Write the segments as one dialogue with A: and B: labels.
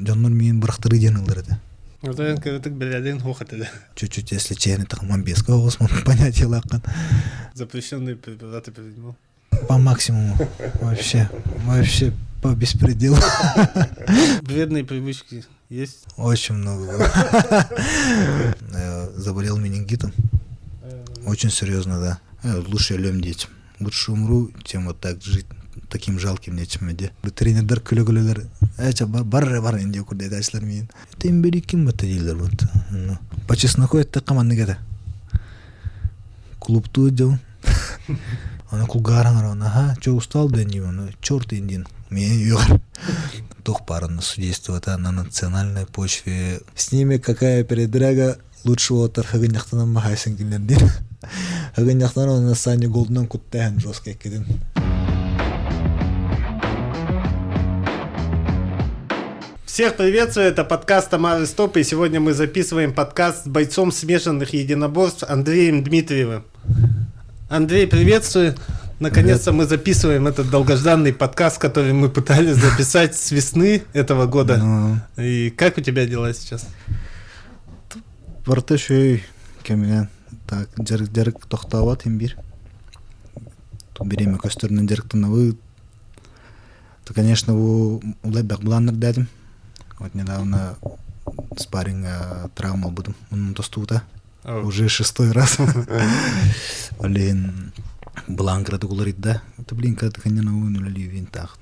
A: Дьоннор миин бырахтарыы диэн ыллар этэ.
B: Отон кырытык бэлэлин хуох этэ.
A: Чуть-чуть, если честно, так мамбеска оҕус понятие лаккан.
B: Запрещенные препараты принимал.
A: По максимуму. Вообще. Вообще по беспределу.
B: Вредные привычки есть?
A: Очень много было. Заболел менингитом. Очень серьезно, да. Лучше өлөм дейтим. Лучше умру, чем вот так жить таким жалким нечим де. Тренердер күлө-күлөлөр, эче бар бар инде курдайдаачылар миин. Тем бери ким бата дииллер вот. По чесноку эттэххэ маннык этэ. Клубтуу дьон. Аны кулгааран аха, чё устал да не ну черт индин. Меня югар. Тух паранна судействовата на национальной почве. С ними какая передряга лучше отар хагыньяхтанан махайсын кинер дин. Хагыньяхтан оны Саня Голдунан куттахан жестко эккедин.
B: Всех приветствую, это подкаст Тамары Стоп, и сегодня мы записываем подкаст с бойцом смешанных единоборств Андреем Дмитриевым. Андрей, приветствую. Наконец-то мы записываем этот долгожданный подкаст, который мы пытались записать с весны этого года. Ну. И как у тебя дела сейчас?
A: Барыта үчүгэй кэминэн так дьарык дьарык тохтообот иһин биир бириэмэ көстөрүнэн дьарыктанабыт. То, конечно, бу улайбах былааннардаатым. Вот недавно спарринга травма ылбытым муннум тостубута. Уже шестой раз. Блин, былаан кыратык уларыйда. Это, блин, кыратык анньан үлэлиибин таах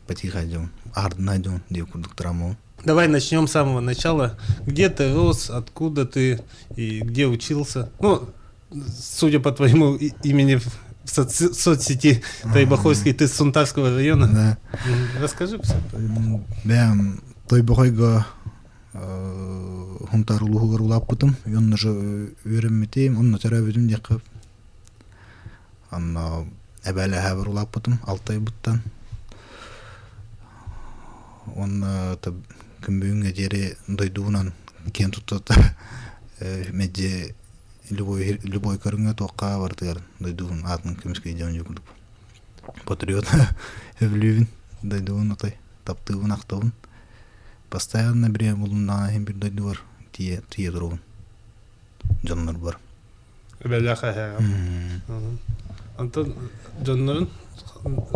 A: потихо идем, ардына идем диye курдук травма.
B: Давай начнем с самого начала. Где ты рос, откуда ты и где учился? Ну, судя по твоему имени в соцсети Тойбохойский, ты с Сунтарского района.
A: Да.
B: Расскажи все.
A: Бэм Тойбохойго Хунтаар улууһугар улааппытым. Онно же үөрэммитим, онно төрөөбүтүм диэххэ. Онно эбээлэһээбэр улааппытым Алтайбыттан. Уонна күн бүгүҥҥэ диэри дойдубунан киэн тутта мэлдьи любой любой көрүҥҥэ туохха барытыгар дойдубун аатын көмүскүү дьон курдук патриот өбүлүүбүн дойдубун отой таптыыбын ахтабын постоянно бириэмэ булуннаҕына иһин бир дойдубар тиийэ тиийэ туругун дьоннорбор
B: Эбэлээх эһээҕим. Онтон дьоннорун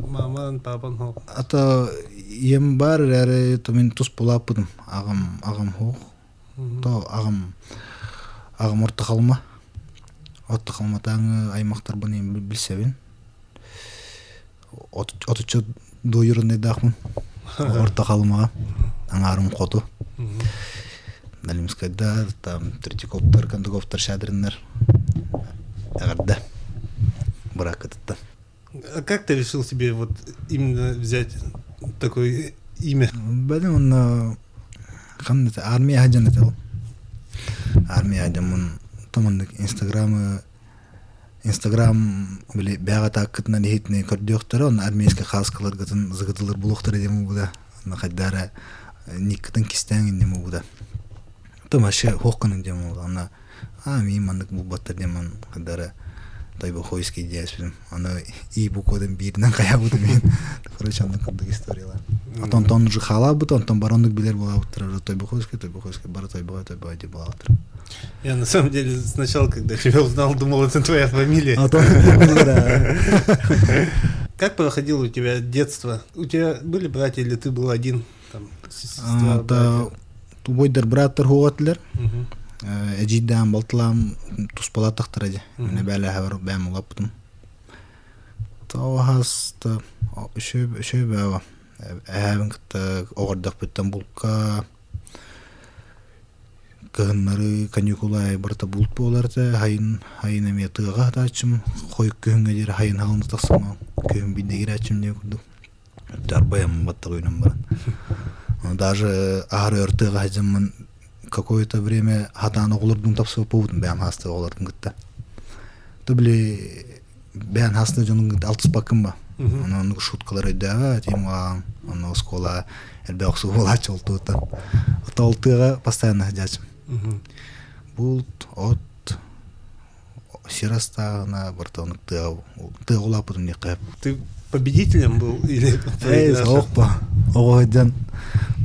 B: мааман, паапан хоох.
A: Ата ийэм баар эрээри то мин тус булааппытым. Аҕам аҕам хоох. То аҕам аҕам орто халма. Орто халматааҥы аймахтарбын билсэбин. Отучча дуойурунайдаахпын. Орто халымаҕа. Аҥаарым хоту. Налимскайдар, там Третьяковтар, Кондуковтар, Шадриннар. Эҕэрдэ. Быраккытыттан.
B: А как ты решил себе вот именно взять такое имя?
A: Бэлэм онно ханна армия сылдьан этэ ол. Армия сылдьаммын томаннык инстаграмы Инстаграм били бэҕэ тааккытынан иһитинэн көрдүөхтэрэ, онно армейскай хааскаларгытын зыгытылар булуохтара диэн буолбута. Онно хайдах эрэ никкытын кистээн инним буолбута. То вообще хуохкунун диэн буолбута. Онно аа миин маннык булбаттар диэн хайдах эрэ Тойбохойский диэспитим. Аны и букватын бииринэн хайаабытым иһин. Короче, оннук курдук историялар. Онтон уже хаалаабыт, онтон бары оннук билэр буолаабыттар. Тойбохойский, Тойбохойский, бары Тойбохой, Тойбохой диэн буолаабыттар.
B: Я на самом деле сначала, когда тебя узнал, думал, это твоя фамилия.
A: А то, да.
B: Как проходило у тебя детство? У тебя были братья или ты был один? Там, сестра, братья?
A: Убойдар бырааттар хуоҕатылар. Эдьиийдээн балтылаам туспалаатахтара дии. Мин эбээлээһэбэр бэйэм улаппытым. Тоҕо та үчүгэй бөҕө. Эһээбин кытта оҕордохпуттан булка Кыһыннары каникулы барыта булт буолар этэ, сайын сайын эмиэ тыаҕа сытааччым, хойут күһүҥҥэ диэри сайын хаҕын да тахсымаҕым, күһүн биирдэ киирээччим диэн курдук. Арбайаммын баттах үүнэн баран. Даже аһары өр тыаҕа сылдьаммын какое-то время хатаан оҕолордуун тапсыбаппын бэйэм хаастыы оҕолорбун кытта. То били бэйэн хаастыы дьонун кытта алтыспаккын ба. Онон оннук шуткалар өйдөөбө этим онно оскуола элбэх охсуу буолааччы ол туоттан. Ото ол тыаҕа постоянно сылдьааччым. Булт, от, сир астааҕына барыта оннук тыаҕа тыаҕа улааппытым диэххэ.
B: Ты Победителем был или
A: Эй, соҕоппо. Оҕо сылдьан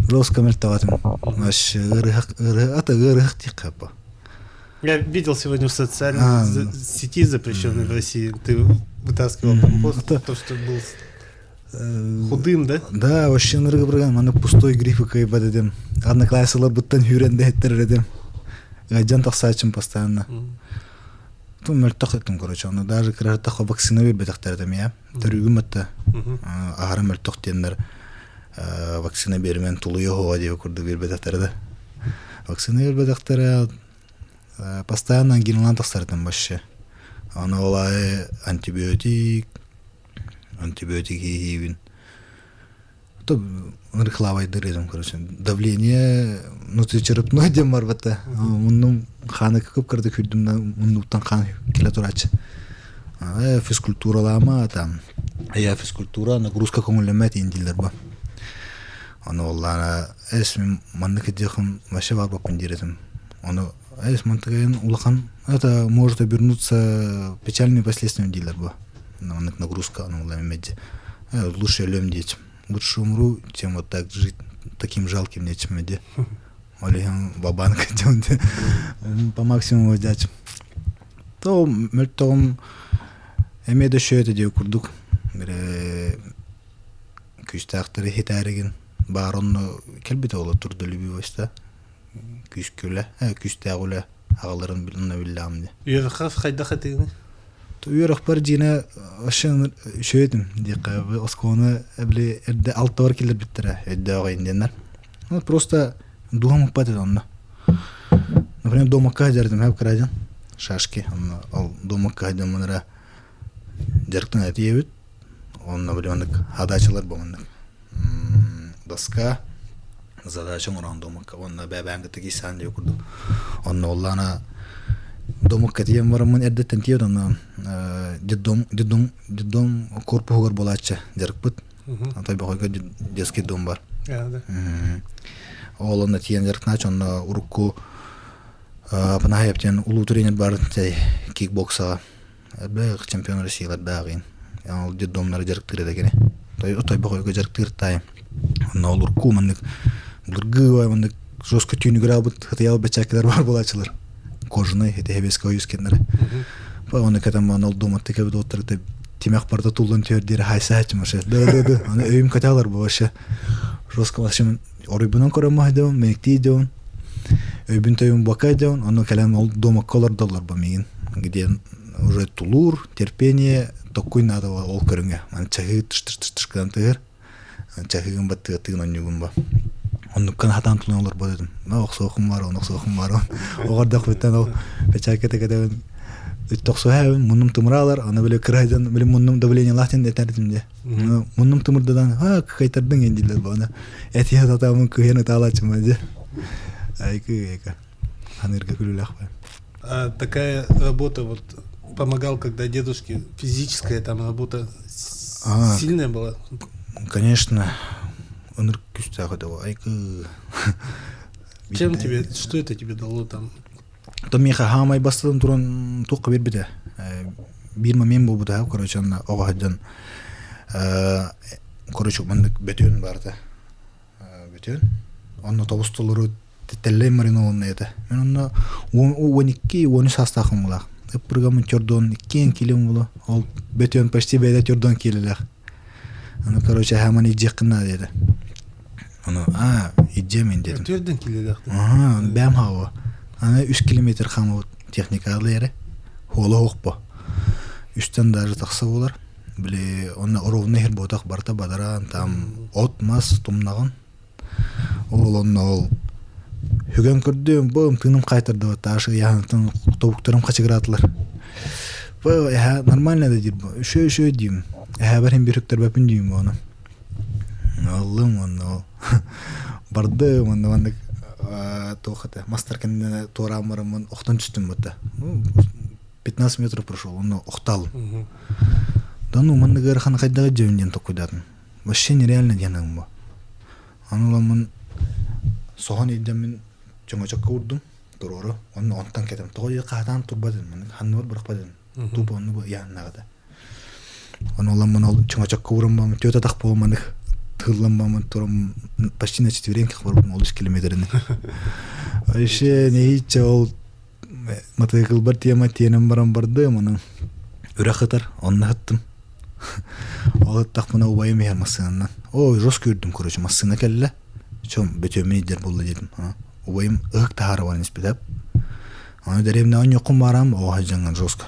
A: жестко мөлтөҕөтүм. Вообще ыарыһах ыарыһах ыарыһах диэххэ
B: Я видел сегодня в социальной сети, запрещенной в России, ты вытаскивал там пост, то, что был худым, да?
A: Да, вообще ынырыгы маны пустой грифы кыйбат этим. Одноклассниклар буттан хүүрэн дэһиттэр этим. Ыалдьан тахсааччым постоянно. Ту мөлтөх этим, короче. Оны даже кырартах вакцина бербетехтер этим я. Төрүүгүм атта аһара мөлтөх диэннэр вакцина бермен тулуйа хоа диэбит курдук бербетехтер да. Вакцина бербетехтере постоянно ангиналаан тахсар этим вообще. Аны ол аайы антибиотик, антибиотик иһиибин. То рыхлавайдыр этим, короче. Давление внутричерепное диэн барбата. Муннум хааны кып-кырдык хүрдүм муннуктан хаан кэлэ турааччы. Физкультуралаама там. Я физкультура, нагрузка көҥүллэммэт иин дииллэр бу. Ону оллаана эс мин маннык идиэхим вообще барбаппын диир этим. Ону эс мантыгайын улахан это может обернуться печальными последствиями дииллэр бу. Маннык нагрузка ону меди. Лучше өлөм диэчим. Лучше умру, чем вот так жить таким жалким нечем иди. Ол ва-банк по максимуму дячым. То мөлтөҕүм эмиэ да шөтө диэ курдук. Бире күүстээхтэри хитээригин баар онно кэлбитэ ола трудолюбивость күүскүлэ күүстээх үлэ аҕаларын онно биллэҕим дии.
B: Үөрэххэ хайдах этигиний?
A: Үөрэхпэр дьиэнэ вообще үчүгэй диэххэ оскуоланы били эрдэ алтабар киллэрбиттэрэ өйдөөх диэннэр. Ну просто дууһам ыкпат этэ онно. Например, домакка сылдьар этим кырадьан шашки онно ол домакка сылдьаммын эрэ дьарыктан этиэбит онно били маннык задачалар бу маннык доска задача оҥорон домакка уонна бэйэбээн кытта киирсээн диэ курдук онно оллаана домакка тиийэн бараммын эрдэттэн тиийэбит онно детдом детдом детдом корпуһугар буолааччы дьарыкпыт Тойбохойго детский дом бар. Ол онно тиийэн дьарыктанааччы онно урукку Панаев диэн улуу тренер бар кикбоксаҕа элбэх чемпион Россиялардаах ол детдомнары дьарыктыыр этэ кини. Тойбохойго дьарыктыыр таайым. Онно ол урукку маннык былыргы маннык жестко түүнүгэр албыт хытыйал бэчээккэлэр бар буолааччылар. Кожаный эти хэбэскэ ойус кеннere. Оны кэтэн ол думатты кэбит оттарыта тимэх барда туллан түөр диэри хайсааччым вообще. Да да да. Аны өйүм каталар бу вообще. Жестко вообще оройбунан көрөм маһдыбын, мэктии дьон. Өйбүн төйүм бакай дьон, ону кэлэн ол домакка олордоллор бу миигин. Где уже тулуур, терпение, токкуй надо ол көрүҥэ. Маны чаһыы тыш тыш тыш тыш гынан тыһыр. Чаһыгын баттыгаттыгын онньугун ба. Оннуккан хатаан тулун олорбот этим. Охсуохум бар, он охсуохум бар. Оҕордохпуттан ол печакка кэтэбин тохсуһаабын муннум тымыраалар, аны били кырайдан били муннум давлениелаах диэн этэр этим дии. Муннум тымырдадан а кайтардың эн дииллэр бу аны. Этиһэ сатаамын кыһын ытаалааччым дии. Айкы эка. Анырга күлүлэх
B: А такая работа вот помогал, когда дедушке физическая там работа а, сильная была?
A: Конечно. Ынырык күүстээх этэ айкы.
B: Чем тебе, что это тебе дало там?
A: То миэхэ хаамай бастатан туран туохха биэрбитэ. Биир момент буолбута, короче, онно оҕо сылдьан короче, маннык бөтүөн баарта. Бөтүөн. Онно тобус толору тэллэй маринованный этэ. Мен онно 12 13 саастаахым булаах. Ыппыргамын чордуон иккиэн килим була. Ол бөтүөн почти бэйдэ чордуон киилэлээх. Аны короче хааман илдьиэххин наада диэтэ. Ону аа илдьиэм диэтим.
B: Төрдөн килэлээх.
A: Аха, бэм хауа. Аны 3 километр хаамабыт техникалы эрэ. Хуола хуохпо. Үстэн даже тахса буолар. Били онно ровно иһэр буотах барыта бадараан там от мас тумнаҕын. Ол онно ол хүгэн көрдүм, бу тыыным хайтардыбыт, тааш ыйааһынтан тобуктарым хачыгыраатылар. Бу эһэ нормально да диир бу. Үшөө үшөө диим. Эһэбэр иһин биир үктэрбэппин диим бу ону. Ыллым онно ол. Бардым онно маннык туох этэ мастар кэннинэ туораан бараммын охтон түстүм бутта. 15 метров прошел, онно охталым. Да ну маннык ыарахан хайдаҕа дьэбин диэн токкуйдаатым. Вообще нереально диэн ыҥым бу. Аны ыламмын соһон илдьэммин чөҥөчөккө уурдум туруору. Онно онтон кэтим. Тоҕо диye хаатаан турбат этим. Маннык ханныбар бырахпат этим. Тупо оннук ыйааннаах этэ. Ону ыламмын ол чөҥөчөккө ууран бараммын түөрт атах буолан манык тыыллан бараммын туран почти на четвереньках барбытым ол үс километрины. Вообще нэһииччэ ол матайыкылбар тиэмэ тиэнэн баран бардым, онон үрэх ытар, онно ыттым. Ол ыттахпына убайым иһэр массыынанан. Ой, жестко үрдүм, короче, массыына кэллэ. Чем бөтүөмүн илдьэр буолла диэтим. Убайым ыһык таһаара баран испитэ. Аны дэриэбинэҕэ ньуоххун баарам, оо, дьаҥҥан жестко.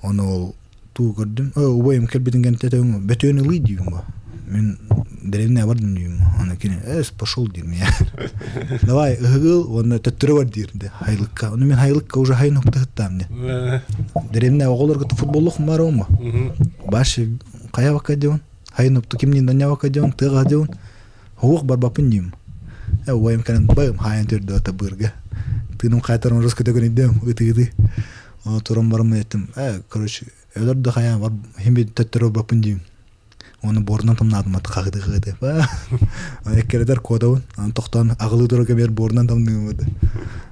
A: Ону ол туу көрдүм. Өө, убайым кэлбитин кэнтэ этэбин, бөтүөн ылый диибин бу. Мин дэриэбинэҕэ бардым диибин. Аны кини, эс, пошел диир мия. Давай, ыһыгыл уонна төттөрү бар диир де хайлыкка. Ону мин хайлыкка уже хайын хуктаһыттаам де. Дэриэбинэ оҕолорго футболлух баар омо. Баш хайа бакка дион. Хайын упту кимнин даня бакка дион, тыаға дион. Хуох барбаппын диим. Э, убайым кэлэн байым хаайан төрдө табыырга. Тыыным хаайтарым рус көтөгөн ыты-ыты. Оны туран бараммын эттим. Э, короче, өлөр да хайаан бар хим төттөрү барбаппын диим. Оны борунан тамнаатым ат хаһыты хаһыты. Эккеретер куотабын. Аны тохтоон аҕылыы турар кэмигэр борунан тамныыбын.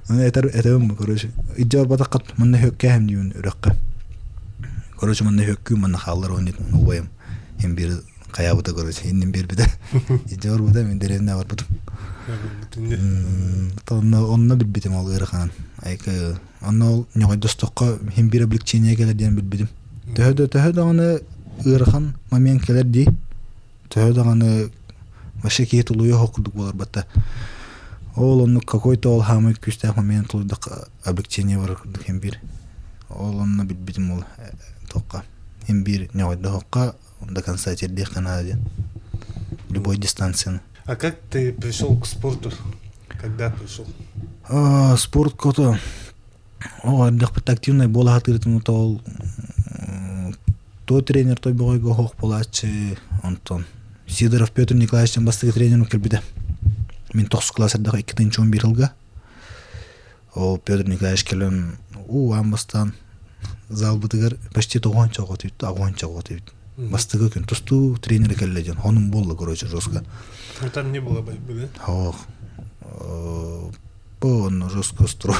A: Аны этер этэбин короче. Идже барбатаххат манна хөккээһим диибин үрэххэ. Короче, манна хөккүү манна хааллар он убайым. Хим бир хайаабыта короче иннин биэрбитэ идьэ барбыта мин дэриэбинэ барбытым онно онно билбитим ол ыараханын айка онно ол ньоҕойдостоххо иһин биир облегчение кэлэр диэн билбитим төһө да төһө даҕаны ыарахан момент кэлэр дии төһө даҕаны вообще киһи тулуйуох курдук буолар батта ол оннук какой-то ол хаамай күүстээх момент тулуйдахха облегчение барар курдук иһин биир ол онно билбитим ол туохха иһин биир ньоҕойдоһоххо до конца тердиэххэ наада диэн. Любой дистанцияны.
B: А как ты пришел к спорту? Когда пришел?
A: А, спорт кото о эрдэхпит активный буола сатыырытым ол то тренер той бөҕөйгө оһох буолааччы онтон Сидоров Петр Николаевич бастакы тренерим кэлбитэ мин тохсус класс эрдэх 2011 сылга ол Петр Николаевич кэлэн уу аан бастаан залбытыгар почти тоҕуонча оҕо түбүт аҕуонча оҕо түбүт бастакы күн тустуу тренерэ кэллэ диэн хонум буолла короче жестко
B: Ну там не было борьбы, да?
A: Ох. Бу онно жестко строй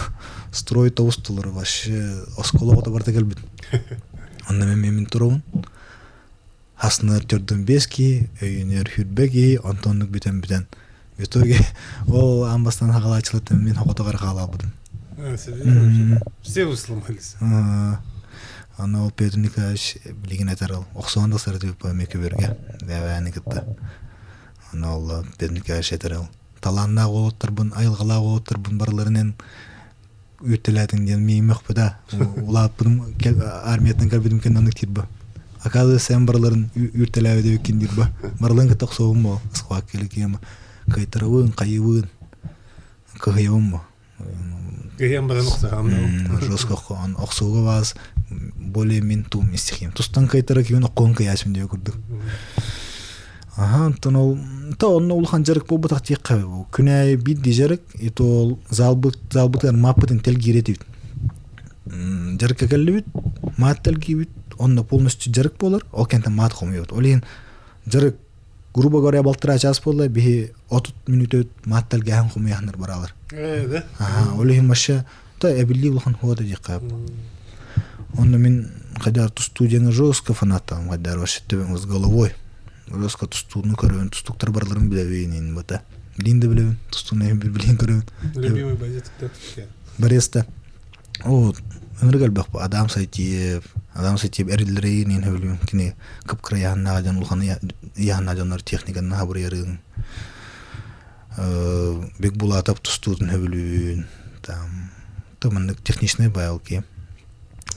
A: строй тобустулар вообще осколок ото барта кэлбит онно мен мен туругун Хаснар төрдүн бес киһи, өйүнүөр хүрбэ киһи, онтоннук бүтэн бүтэн. В итоге ол аан бастаан хагалааччылартан мин хокотоҕор хаалаабытым.
B: Все вы сломались.
A: Аны ол Петр Николаевич билигин этэр ол охсуон да сарытыппа мекөбөргө бэбээни кытта. Аны ол Петр Николаевич этэр ол талааннаах уолаттарбын, айылҕалаах уолаттарбын барыларынан үүттэлээтиҥ диэн миигин мөхпүтэ. Улааппытым армияттан кэлбитим кэннэ оннук диир бу. Оказывается, эн барыларын үүртэлээбит эбиккин диир бу. Барыларын кытта охсуобун бу. Схватка киэм кыайтарабын, хайыбын, кыһыйабын бу.
B: Кыһыйан баран охсуһаам
A: Жестко охсууга баас более мин туум истихиим. Тустан кыайтара киһин оккуон кыйаачым диye курдук. Аха, онтон ол то онно улахан дьарык буолбатах диэххэ күн аайы биирдии дьарык и то ол залбыт залбытыгар мааппытын тэлгиир этибит. Дьарыкка кэллибит, маат тэлгиибит, онно полностью дьарык буолар, ол кэнтэн маат хомуйабыт. Ол иһин дьарык, грубо говоря, балтараа чаас буолла, биһи 30 мүнүүтэ маат тэлгээһин хомуйаһыннар баралар.
B: Э,
A: Аха, ол иһин вообще то эбиллии улахан хуота диэххэ. Онно мин хайдаар тустуу диэҥэ жестко фанаттаам хайдаар вообще төбөм с головой. Жестко тустууну көрөбүн, тустууктар барыларын билэбин ин бата. Билин да билэбин, тустууну билин көрөбүн.
B: Любимый боец кто?
A: Борец да. О, ынырык элбэх бу Адам Сайтиев, Адам Сайтиев эриллэрин ин хөбүлүм кини кып-кыра яһаннааҕа дьон улахан яһаннаа дьоннор техниканы хабырыйарын Бекбулатов тустуутун сөбүлүүн там то маннык техничный байалки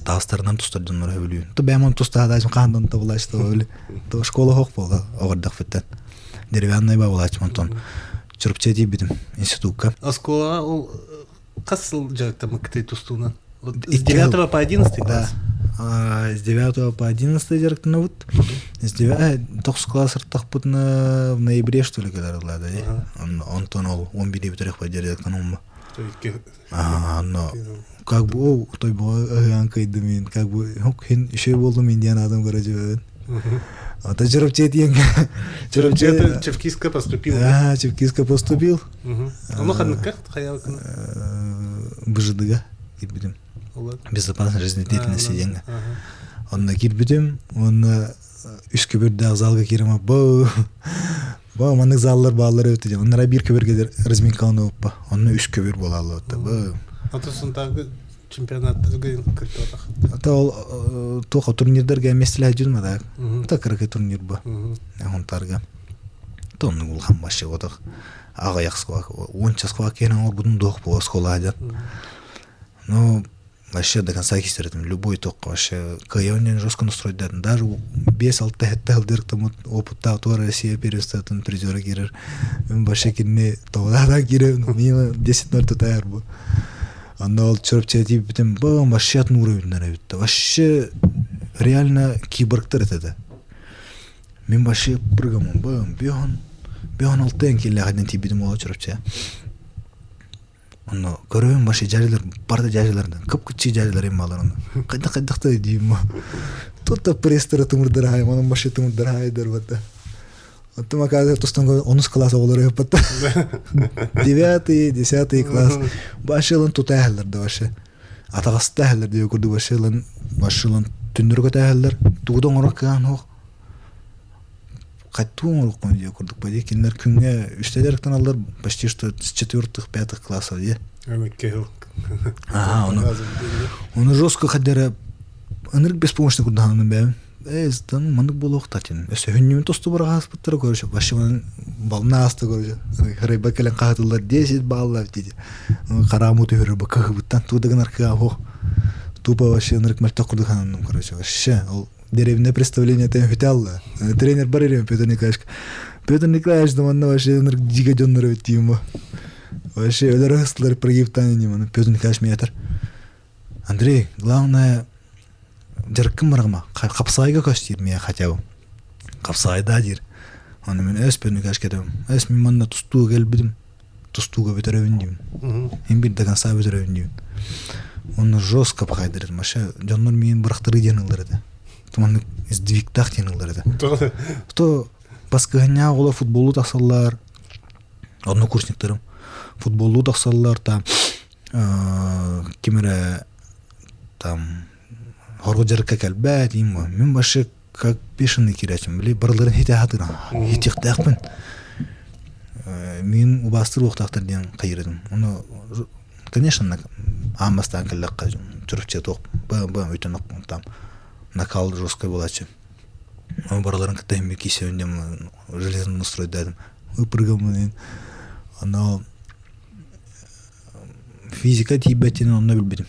A: таастарынан тустар дьоннору сөбүлүүн то бэйэм тустаатаачым хаандан тобулаачы тобули то школа хоох буола оҕордохпуттан деревянный бабылаачым онтон Чурапчы тиийбитим институкка
B: Оскуолаҕа ол хас сыл дьарыктаммыккытый тустуунан? С 9 по 11 класс?
A: С 9 по 11 дьарыктанабыт. С 9 тохсус класс ыртахпытына в ноябре что ли кэлэр ыллаада Онтон ол 11 бүтэрэх дьарыктанамма. Но как бы о той ыһыан кыйдым мин как бы хин еще болдум мин диэн адам көрө А Чурапчы диэн
B: Чурапчы Чевкиска поступил.
A: А, Чевкиска поступил.
B: Ону ханныкка хаялыкын?
A: БЖДга киирбитим. Безопасная жизнедеятельность диэҥҥэ. Онно киирбитим уонна үс көбүрдээх залга киирим бу бу маннык заллар бааллар эбит диэн. Оннара биир көбүргэ разминкалана оппа. Онно үс көбүр буолааллар бу.
B: Ото Сунтаарга чемпионаттарга кыттыбатах.
A: Ата ол туох турнирдарга миэстэлээх дьүрмэ да. Та кыракый турнир бу. Сунтаарга. Тонну улахан башы отох аҕыйах сквак уонча сквак киһин оҥорбутун дуох буо оскуола дьон. Ну, вообще до конца кистеретим. Любой токко вообще кыайан жестко настройдадым. Даже 5-6 хетте хылдырыктамыт опыттаах туора Россия первенствотын призера кирер. Вообще кинини тоҕудаатан киирем мимо 10-0 тутайар бу. Онно ол чөрөпчө тиийбитим бам вообще атын уровеньнар эбит. Вообще реально киборгтар этэ. Мин вообще прыгамын бам бөһөн бөһөн алтыан киллэҕинэн тиийбитим ол чөрөпчө. Онно көрөбүн вообще дьээдьэлэр бары да дьээдьэлэринэн кып-кыччыы дьээдьэлэр им баалар онно. Хайдах-хайдахтай диим Тут да пресстара тымырдар аайым, онон вообще тымырдар аайдар бата. Оттон оказывается тустан онус класс оҕолоро ыппатта. Девятый, десятый класс. Вообще ылан тута эһэллэр да вообще. Атаҕаста эһэллэр диye курдук вообще ылан вообще ылан түннүрү көтөһөллөр. Тугу да оҥорор кыаҕын суох. Хаттуу оҥоруоххун диye курдук ба дии. Кинилэр күҥҥэ үстэ дьарыктаналлар почти что с четвертых, пятых классов дии. Ага, ону, ону жестко хаддара ынырык беспомощный курдаһанын бэйэм. Ээ, тан маннык буолуохтаатын. Өссө хүннүмүн тосту быраҕааспыттара короче, вообще манан волна ааста короче. Харайба кэлэн хаһытыллар 10 баллов диди. Харааму түһөрөр ба кыһыбыттан туу да гынар кыа Тупо вообще ынырык мөлтөх курдук хананным короче. Вообще ол деревня представление тем хүтэ Тренер бар ирем Петр Николаевич. Петр Николаевич да манна вообще ынырык дигэ дьоннор эбит диим Вообще өлөр ыстылар прогибтан иним. Петр Николаевич метр. Андрей, главное дьарыккын барыма. Хапсайга көс диир миэ хотя бы. Хапсайда диир. Аны мен өс Петр Николаевич кетем. Өс мен манна тустууга келбитим. Тустууга бүтөрөбүн диибин. Ин бир до конца бүтөрөбүн диибин. Онно жестко пахайдырым. Вообще дьоннор миин бырахтырыы диэн ыллар этэ. Туманнык сдвигтаах диэн ыллар этэ. То баскыһанньаах оҕолор футболу тахсаллар. Однокурсниктарым футболлуу тахсаллар там ким эрэ там хорго дьарыкка кэлбэт им мин вообще как бешеный киирээччим били барыларын хите хатыран хитиэхтээхпин мин убаастыр уохтаахтар диэн хайырдым ону конечно аан бастаан кэллэххэ чурапчы туох б бүтүн там накал жесткой буолааччы барыларын кытта иһиммит киисэбин диэн железный настройдадым выпрыгаммын ону физика тиийбэтин онно билбитим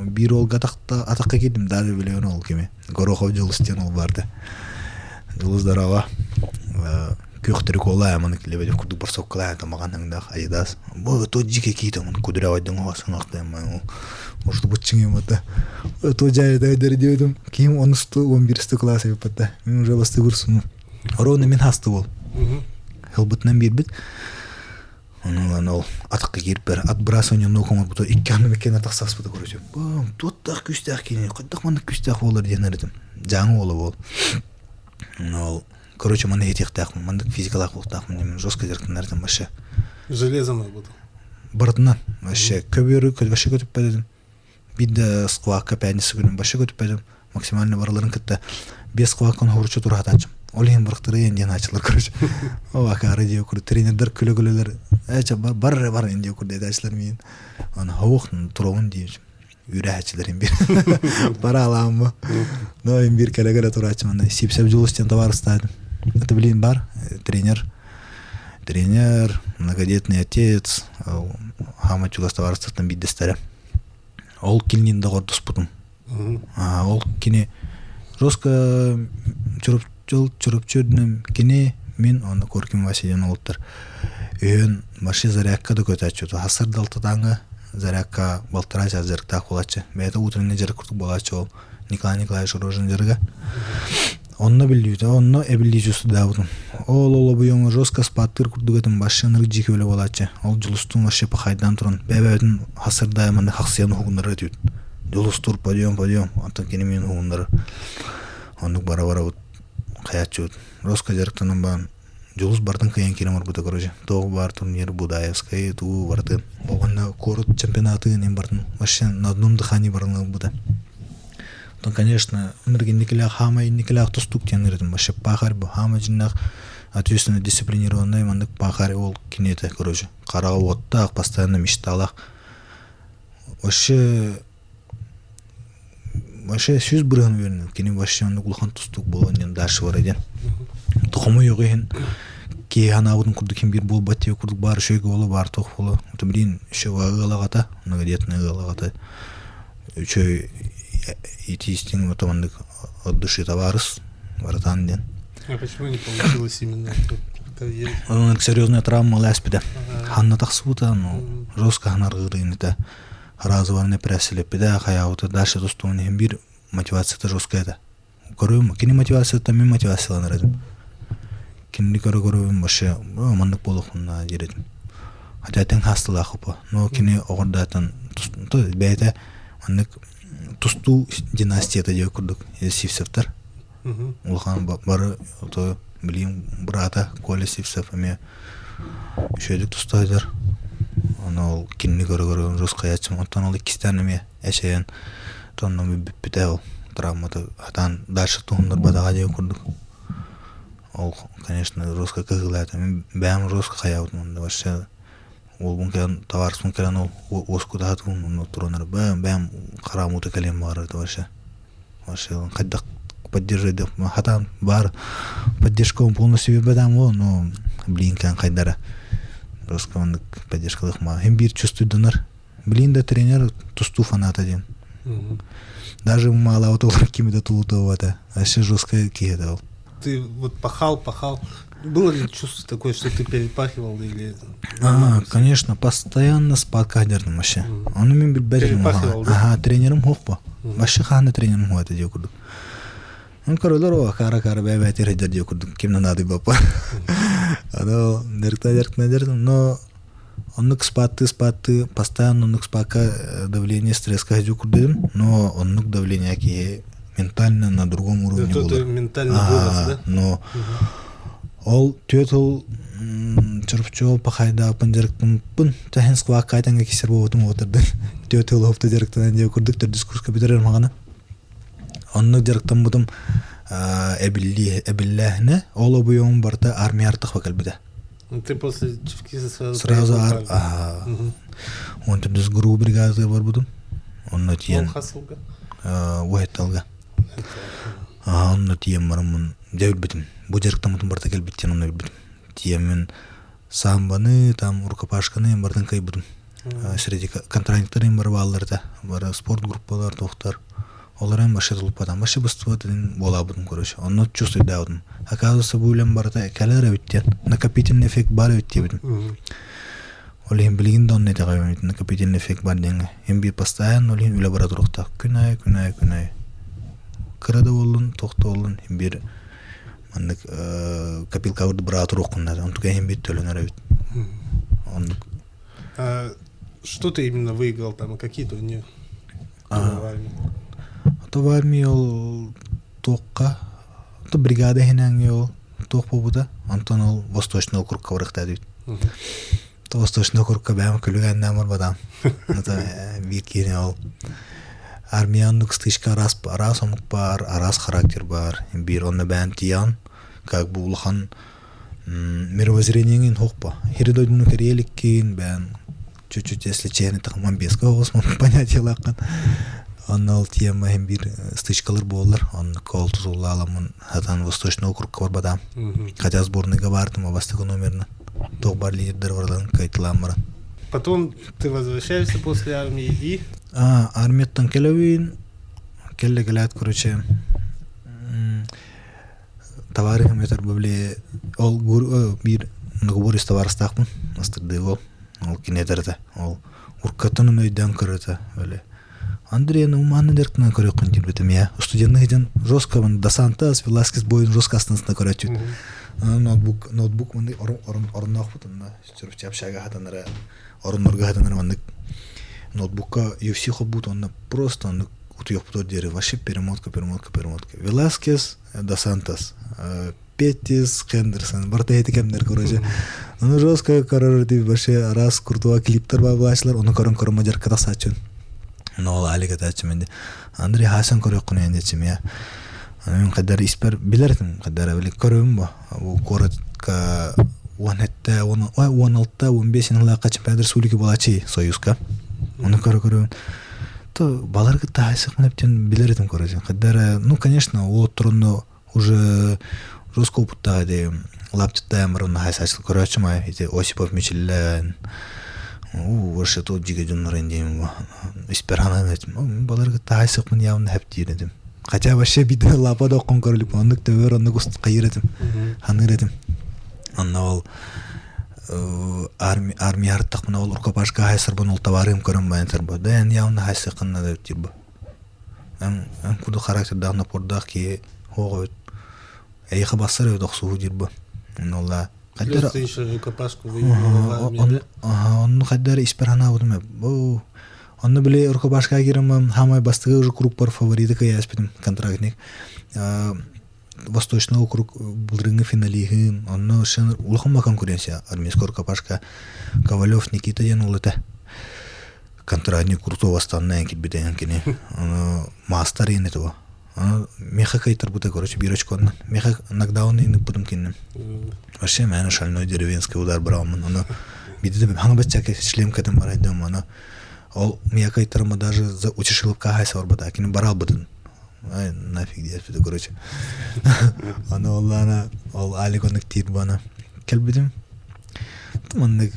A: Биир уолга атахта атахха киирдим даже билэбин ол кими. Горохов Дьулус диэн ол баарда. Дьулус здорово. Күөхтэри куолаа маны Лебедев курдук барсоккалаа тамаҕан аҥдаах Адидас. Бу то дьике киит омун кудрявайдың оҕосын ахтайм может бутчиҥ это то жайда диэбитим ким онусту он биристи класс эбиппатта мен уже бастыгыр суну ровно мин хасты бол хылбытынан биэрбит Ону ол атахха киирбэр отбрасывание ног оҥорбута икки анным иккиэн тахсаспыта короче бам туоттаах күүстээх киһини хайдах маннык күүстээх буолар диэн эритим дьааҥы уола буол ол короче манна иһитиэхтээхпин маннык физикалаах буолуохтаахпын диэн жестко дьарыктанар этим вообще
B: железом буолбута
A: барытынан вообще көбүөрү вообще көтүппэт этим биир да сквакка пятница күнүн вообще көтүппэтим максимально барыларын кытта без сквакканы хоручу тураатаачым ол иһин бырахтарыйан диэн аачылар короче о акаары диэ курдук тренердер күлө-күлөлөр эчэ бар бар бар диэ курдук этээчилэр миин аны ховух туругун диибит үүрээчилэрин бир бара алааммы но им бир кэлэ-кэлэ турааччым аны сипсеп Дьулус диэн табаарыстаатым это блин бар тренер тренер многодетный отец хаама чугас табаарыстартан биирдэстэрэ Ол кинини доҕордоспутум. Ол кини жестко Чурапчы үрдүнэн кини мин онно Коркин Вася диэн уолаттар үһүөн вообще зарядка да көтөөччү. Хассар далтатааҥы зарядка балтараа чаас дьарыктаах буолааччы. Бэйэтэ утренний дьарык курдук буолааччы ол Николай Николаевич Рожин дьарыга. Онно биллибитэ, онно эбиллии чувствудаабытым. Ол ол обуйоҥҥо жестко спаттыыр курдук этим, вообще ынырык дьиики үлэ буолааччы. Ол Дьулустуун вообще пахайдаан туран, бэйэ-бэйэбитин хасырдаайа манна хахсыйан уһугуннарар этибит. Дьулустуур подъем, подъем, онтон кини миин уһугуннарар. Оннук бара-барабыт хайааччыбыт. Жестко дьарыктанан баран, Дьулус бартын кыайан киирэн барбыта короче. Туох баар турнир Будаевскай, туу бартын. Оҕонно куорат чемпионатын ин бартын вообще на одном дыхании баран ылбыта. Оттон, конечно, ынырык инникилээх, хаамай инникилээх тустуук диэн ырытым. Вообще пахарь бу хаама дьиннээх ответственно дисциплинированный маннык пахарь ол кини этэ, короче. Хараҕа уоттаах, постоянно мечталаах. Вообще вообще 100% уверен, кини вообще оннук улахан тустуук буолуон диэн дальше бар диэн. Хомойуох иһин киһи санаабытын курдук ким биир буолбат диye курдук баар үчүгэй буолуо, баар туох буолуо. Это блин, еще ыал аҕата, многодетный ыал аҕата үчүгэй итиистиҥ вот маннык от души товарыс братан диэн.
B: А почему не получилось именно
A: Онон серьезная травма ылааспыта. Ханна тахсыбыта, ну, жестко ханаргыыр инитэ. Разоварный пресселеппитэ, хайаабыта дальше тустуон иһин биир мотивацията жесткая этэ. Көрүм, кини мотивацията мин мотивацияланар этим. Кинини көрө-көрөбүн вообще маннык буолуохпун диир этим. Хотя тэҥ хаастылаах упа. Но кини оҕордаатан бэйэтэ маннык тустуу династията диэ курдук Сивцевтар. Улахан бары то билим брата Коля Сивцев эмиэ үчүгэйдик тустаайдар. Ону ол кинини көрө-көрө жестко Оттон ол иккистээн эмиэ эчэйэн тонно бүппүтэ ол травмата хатаан дальше туһуннарбатаҕа диэн курдук. Ол, конечно, жестко кыһыылаата. Мин бэйэм жестко хайаабытым онно вообще уолбун кэлэн товарыспын кэлэн ол уоскутаатым онно туранар бэйэм бэйэм хараам уута кэлиэн баҕарар этэ вообще. Вообще хайдах поддерживать хатаан баар поддержка полностью билбэтам го но блин кэн хайдара жестко оннук поддержкалыах ма хим биир чувствуйданар Блин да тренер тустуу фаната диэн. Даже маалаабыт олорор кими да тулутуобата. Вообще жесткая киһи ол.
B: Ты вот пахал, пахал. Было ли чувство такое, что ты перепахивал или...
A: А, конечно, постоянно спадка дердим вообще. Ону мин билбэтим.
B: Перепахивал, да?
A: Ага, тренерим хуох Вообще хааны тренерим хуох это курдук. Он королор о кара кара бэ бэ тир дии курдук ким надо бапа. Ано дерта дерта дердим, но Оннук спааттыы-спааттыы постоянно оннук спаакка давление стресска сылдьыы курдугум, но оннук давление киһи ментально на другом уровне
B: Это
A: буолар.
B: ментально вырос, да?
A: Но ол түөрт сыл чорупчу пахайдааппын дьарыктаммыппын тэһин сквакка тэҥҥэ кисэр буолбутум уотардын түөрт сыл уопта дьарыктанан диэ курдук төрдүс курска бүтэрэр маҕана оннук дьарыктаммытым эбиллии эбиллээһинэ ол обуйуом барыта армия артахпа кэлбитэ.
B: Ты после Чевкиса сразу
A: Сразу
B: поехал в
A: ар
B: армию.
A: аһаа
B: Мгм.
A: уон төрдүс ГРУ бригадатыгар барбытым. Онно
B: Ол
A: тиийэн
B: хас сылга?
A: уһэтталга.
B: Это,
A: Аа онно тиийэн бараммын дьэ билбитим. Бу дьарыктаммытым барыта кэлбит диэн онно билбитим. Тиийэммин самбаны, там рукопашканы барытын кыайбытым. Среди контрактниктар бары бааллар этэ. Бары спорт группалар, туохтар. Ол эрэн вообще тулуппатам. Вообще быстыбат этин буолаабытым короче. Онно чувствуйдаабытым. Оказывается, бу үлэм барыта кэлэр эбит диэн. Накопительный эффект баар эбит диэбитим. Ол иһин билигин да онно итэҕэйбин накопительный эффект баар диэҥҥэ. Иһин биир постоянно ол иһин үлэ бара туруохтаах. Күн аайы, күн аайы, күн аайы. Кыра да буоллун, туох да буоллун, иһин биир маннык копилкабыт быраҕа туруоххун наада. Онтука иһин биир төлөнөр эбит. Оннук.
B: А что ты именно выиграл там, какие турниры?
A: А, то в армии ол туохха то бригада иһинээҥҥи ол туох буолбута онтон ол Восточный округка барыахтаах То Восточный округка бэйэм күлүгээннээн барбатам. Это биир киһини ол армия оннук стычка араас араас омук баар, араас характер баар. Биир онно бэйэм тиийэҕин как бы улахан мировоззрениеҥин суох Хири дойдуну кэрийэ иликкин, бэйэм чуть-чуть если чээн итэх беска оҕус понятиелааххын. Онно ол тиэмэ иһин биир стычкалар буоллар. Оннукка ол тутуллааламмын хатан Восточный округка барбатаам. Хотя сборныйга баартым бастакы номерынан. Туох бар лидердер барыларын кайтылаан баран.
B: Потом ты возвращаешься после армии и...
A: А, армияттан кэлэбин. Кэллэ кэлээт, короче, товарищым этэр били ол биир многоборец табаарыстаахпын астырдыы ол ол кини этэр этэ ол уркаттан өйдөөн көрөр этэ били Андрей ну манна дэркынан көрүөххүн диирбитим я студенных ден жестко Досантас Веласкес бойын жестко астынысына көрөөчүт ноутбук ноутбук мындай оруннаахпыт онно чурупча общага хатанара оруннорго хатанара маннык ноутбукка UFC холбуут онно просто оннук утуйахпытыгар диэри вообще перемотка перемотка перемотка Веласкес Досантос Петтис Хендерсон барыта эти кэмнэр короче ону жестко көрөр дии вообще араас куртуга клиптер баабылаачылар ону көрөн көрөн мадьарка тахсааччын. Но ол Алик этээччим Андрей хаасан көрүөххүнэ диэччим я. Мин хайдары испэр билэр этим хайдары били көрөбүн бу. Бу куоратка 17, 16, 15 сыллаахха чемпионат республики буолааччы Союзка. Оны көрө-көрөбүн. То балар кытта хайсыкмын эптен билэр этим короче. Хайдары, ну, конечно, уолаттар уже жестко опыттаах ити лапчыттаан баран хайсаачыл көрөөччүм ай ити Осипов Мичиллэн уу вообще тут дьигэ дьоннор диэн испэр ханаан этим балар кытта хайсыкмын явно хэптиир этим хотя вообще биде лапа да оккон көрүлүк оннук төбөр оннук хайыр этим ханыыр этим онно ол армия артахпына ол рукопашка хайсарбын ол товарым көрөн баян сарбы да эн явно хайсыккын надо тирбы Эн эн курдук характердаах напордаах киһи суох эбит. Эйиэхэ барсар эбит охсуһуу диир бу. Онно
B: Плюс ты еще рукопашку выиграла в армии, да?
A: Онну хайдары испэр ханаабытым бу Онно били рукопашка киирэммин хаамай бастакы уже кругпар фавориты кыйааспытым контрактник. Восточный округ былырыҥҥы финалиһын, онно улахан конкуренция армейская рукопашка Ковалев Никита диэн уол этэ. Контрактник крутой восстанная кирбитэ кини. Ону маастар иин этого. Ону меха кайтарбыта, короче, биир очконнан. Меха нокдаун иин ыппытым кинним. Вообще, мээнэ шальной деревенский удар бырааммын. Ону бидде хаҥа баччака шлем кэтэн барайдым. Ону ол мия кайтарыма даже за утешиловка хайса барбата. Кини баралбытын. Ай, нафиг диэппитэ, короче. Аны оллаана ол Алик оннук тиир бана кэлбитим. Маннык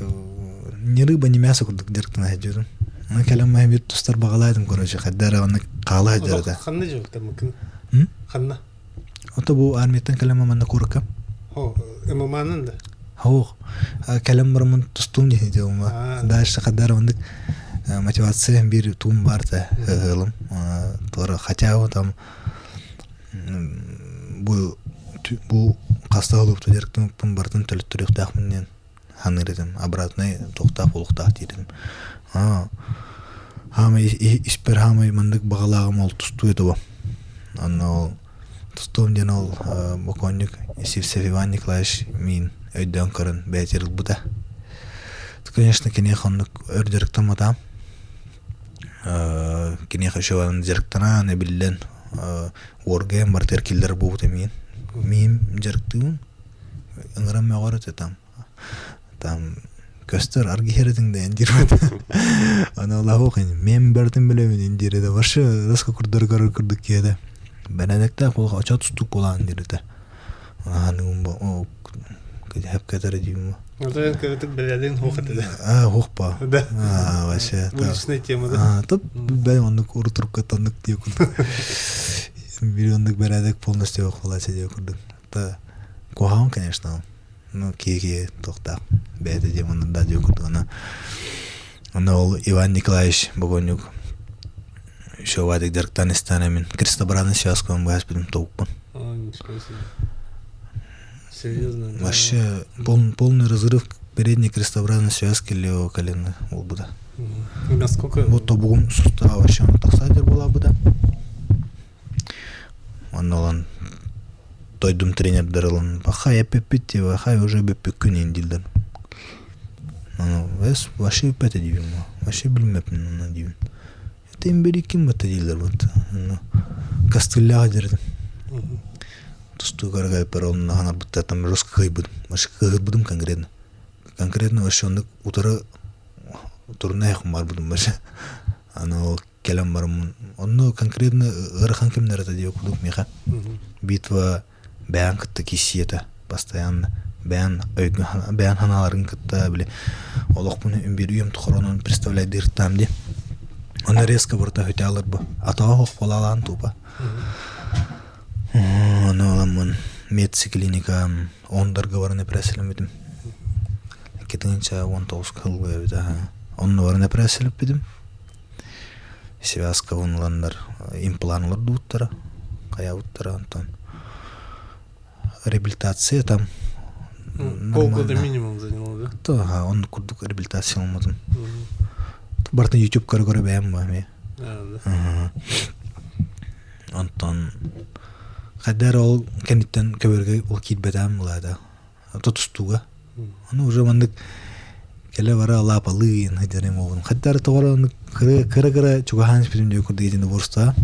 A: ни рыба, ни мясо курдук дьарыктана сылдьыбытым. Аны кэлэн маһы бир тустар баҕалаатым, короче, хайда эрэ оннук хаала сылдьар этэ.
B: Ханна дьарыктаммыккын? Ханна?
A: Ото бу армияттан кэлэн манна куоракка.
B: О, ММА-нан да?
A: Суох. Кэлэн бараммын тустуум диэн идея Дальше хайда эрэ оннук мотивация биир туум баар да ыһыылым. Туора хотя бы там бу бу хаста олупту дьарыктаммыппын барытын төлөттөрүөхтээхпин диэн саныыр этим. Обратный туохтаах буолуохтаах диир этим. Хаамай испэр хаамай маннык баҕалааҕым ол тустуу этэ бу. Онно ол тустуум диэн ол бокуонньук Сивцев Иван Николаевич миин өйдөөн көрөн бэйэтигэр ылбыта. Конечно, киниэхэ оннук өр дьарыктамматаҕым. Киниэхэ еще дьарыктанаан эбиллэн уоргайан барытыгар киллэрэр буолбута миин. Миин дьарыктыыбын. Ыҥыран мөҕөр этэ там. Там көстөр аргиһэр этиҥ да диир Аны олаһуох мен бартын билэбин диир этэ. Вообще рыска курдары көрөр курдук киһи Бэрээдэктээх буолуох очо тустук буолаан диир этэ. Аныгым хэпкэтэр диим.
B: Это кырытык бэрээдэгин хуох этэ да.
A: А, хуох па.
B: Да.
A: А, вообще.
B: Уличная тема, да.
A: А, топ бэй оннук урутурукка тоннук диye курдук. Бир оннук бэрээдэк полностью буолааччы диye курдук. Та куһаҕан, конечно. Ну, киһи туохтаах бэйэтэ диэн онно да диye курдук. Аны Аны ол Иван Николаевич Богонюк еще Вадик дьарыктаан истээн мин крестообразный связкабын быһаспытым тобукпун.
B: Серьезно? Да.
A: Вообще полный разрыв передней крестообразной связки левого колена буолбута.
B: Насколько?
A: Бу тобугум сустава вообще тахсаатыр буолаабыта. Онно ылан дойдум тренердэр ылан хай эппиппит тиба хай уже бүппүккүн иин дииллэр. Аны вообще бүппэтэ диибин вообще билбэппин онно диибин. Это имбириккин батта дииллэр вот. Костылляах дьэритим. Тустуу көрө онно ханарбыттартан жестко кыайбытым. Вообще кыһырбытым конкретно. Конкретно вообще оннук утары турнай барбытым вообще. Аны ол кэлэн бараммын. Онно конкретно ыарахан кэмнэр этэ диye курдук миэхэ. Битва бэйэҥ кытта киирсиэтэ постоянно. Бэйэҥ өйгүн бэйэҥ санааларгын кытта били олохпун биир үйэм тухары онон представляйдыыртаам дии. Онно резко барыта хүтээлэр бу. Атаҕа суох буолаалаан тупа. Ону ыламмын медци-клиника ондарга баран эпэрээссийэлэммитим. 2019 сылга эбит аха. Онно баран эпэрээссийэлэппитим. Связкабын ыланнар имплан олордубуттара, хайаабыттара онтон реабилитация там
B: Полгода минимум заняло, да?
A: То, ага, он курдук реабилитация ылмытым. Бартын YouTube көрө-көрө бэйэм бу эмиэ.
B: Да.
A: Онтон хайда эрэ ол кэнниттэн көбөргө ол киирбэтэҕим былаата. Тутустууга. Ону уже маннык Кэлэ-бара лаапалыы сылдьарым уолун. Хаттары тоҕо кыра-кыра чугаһаан испитим диye курдук итини борустаа.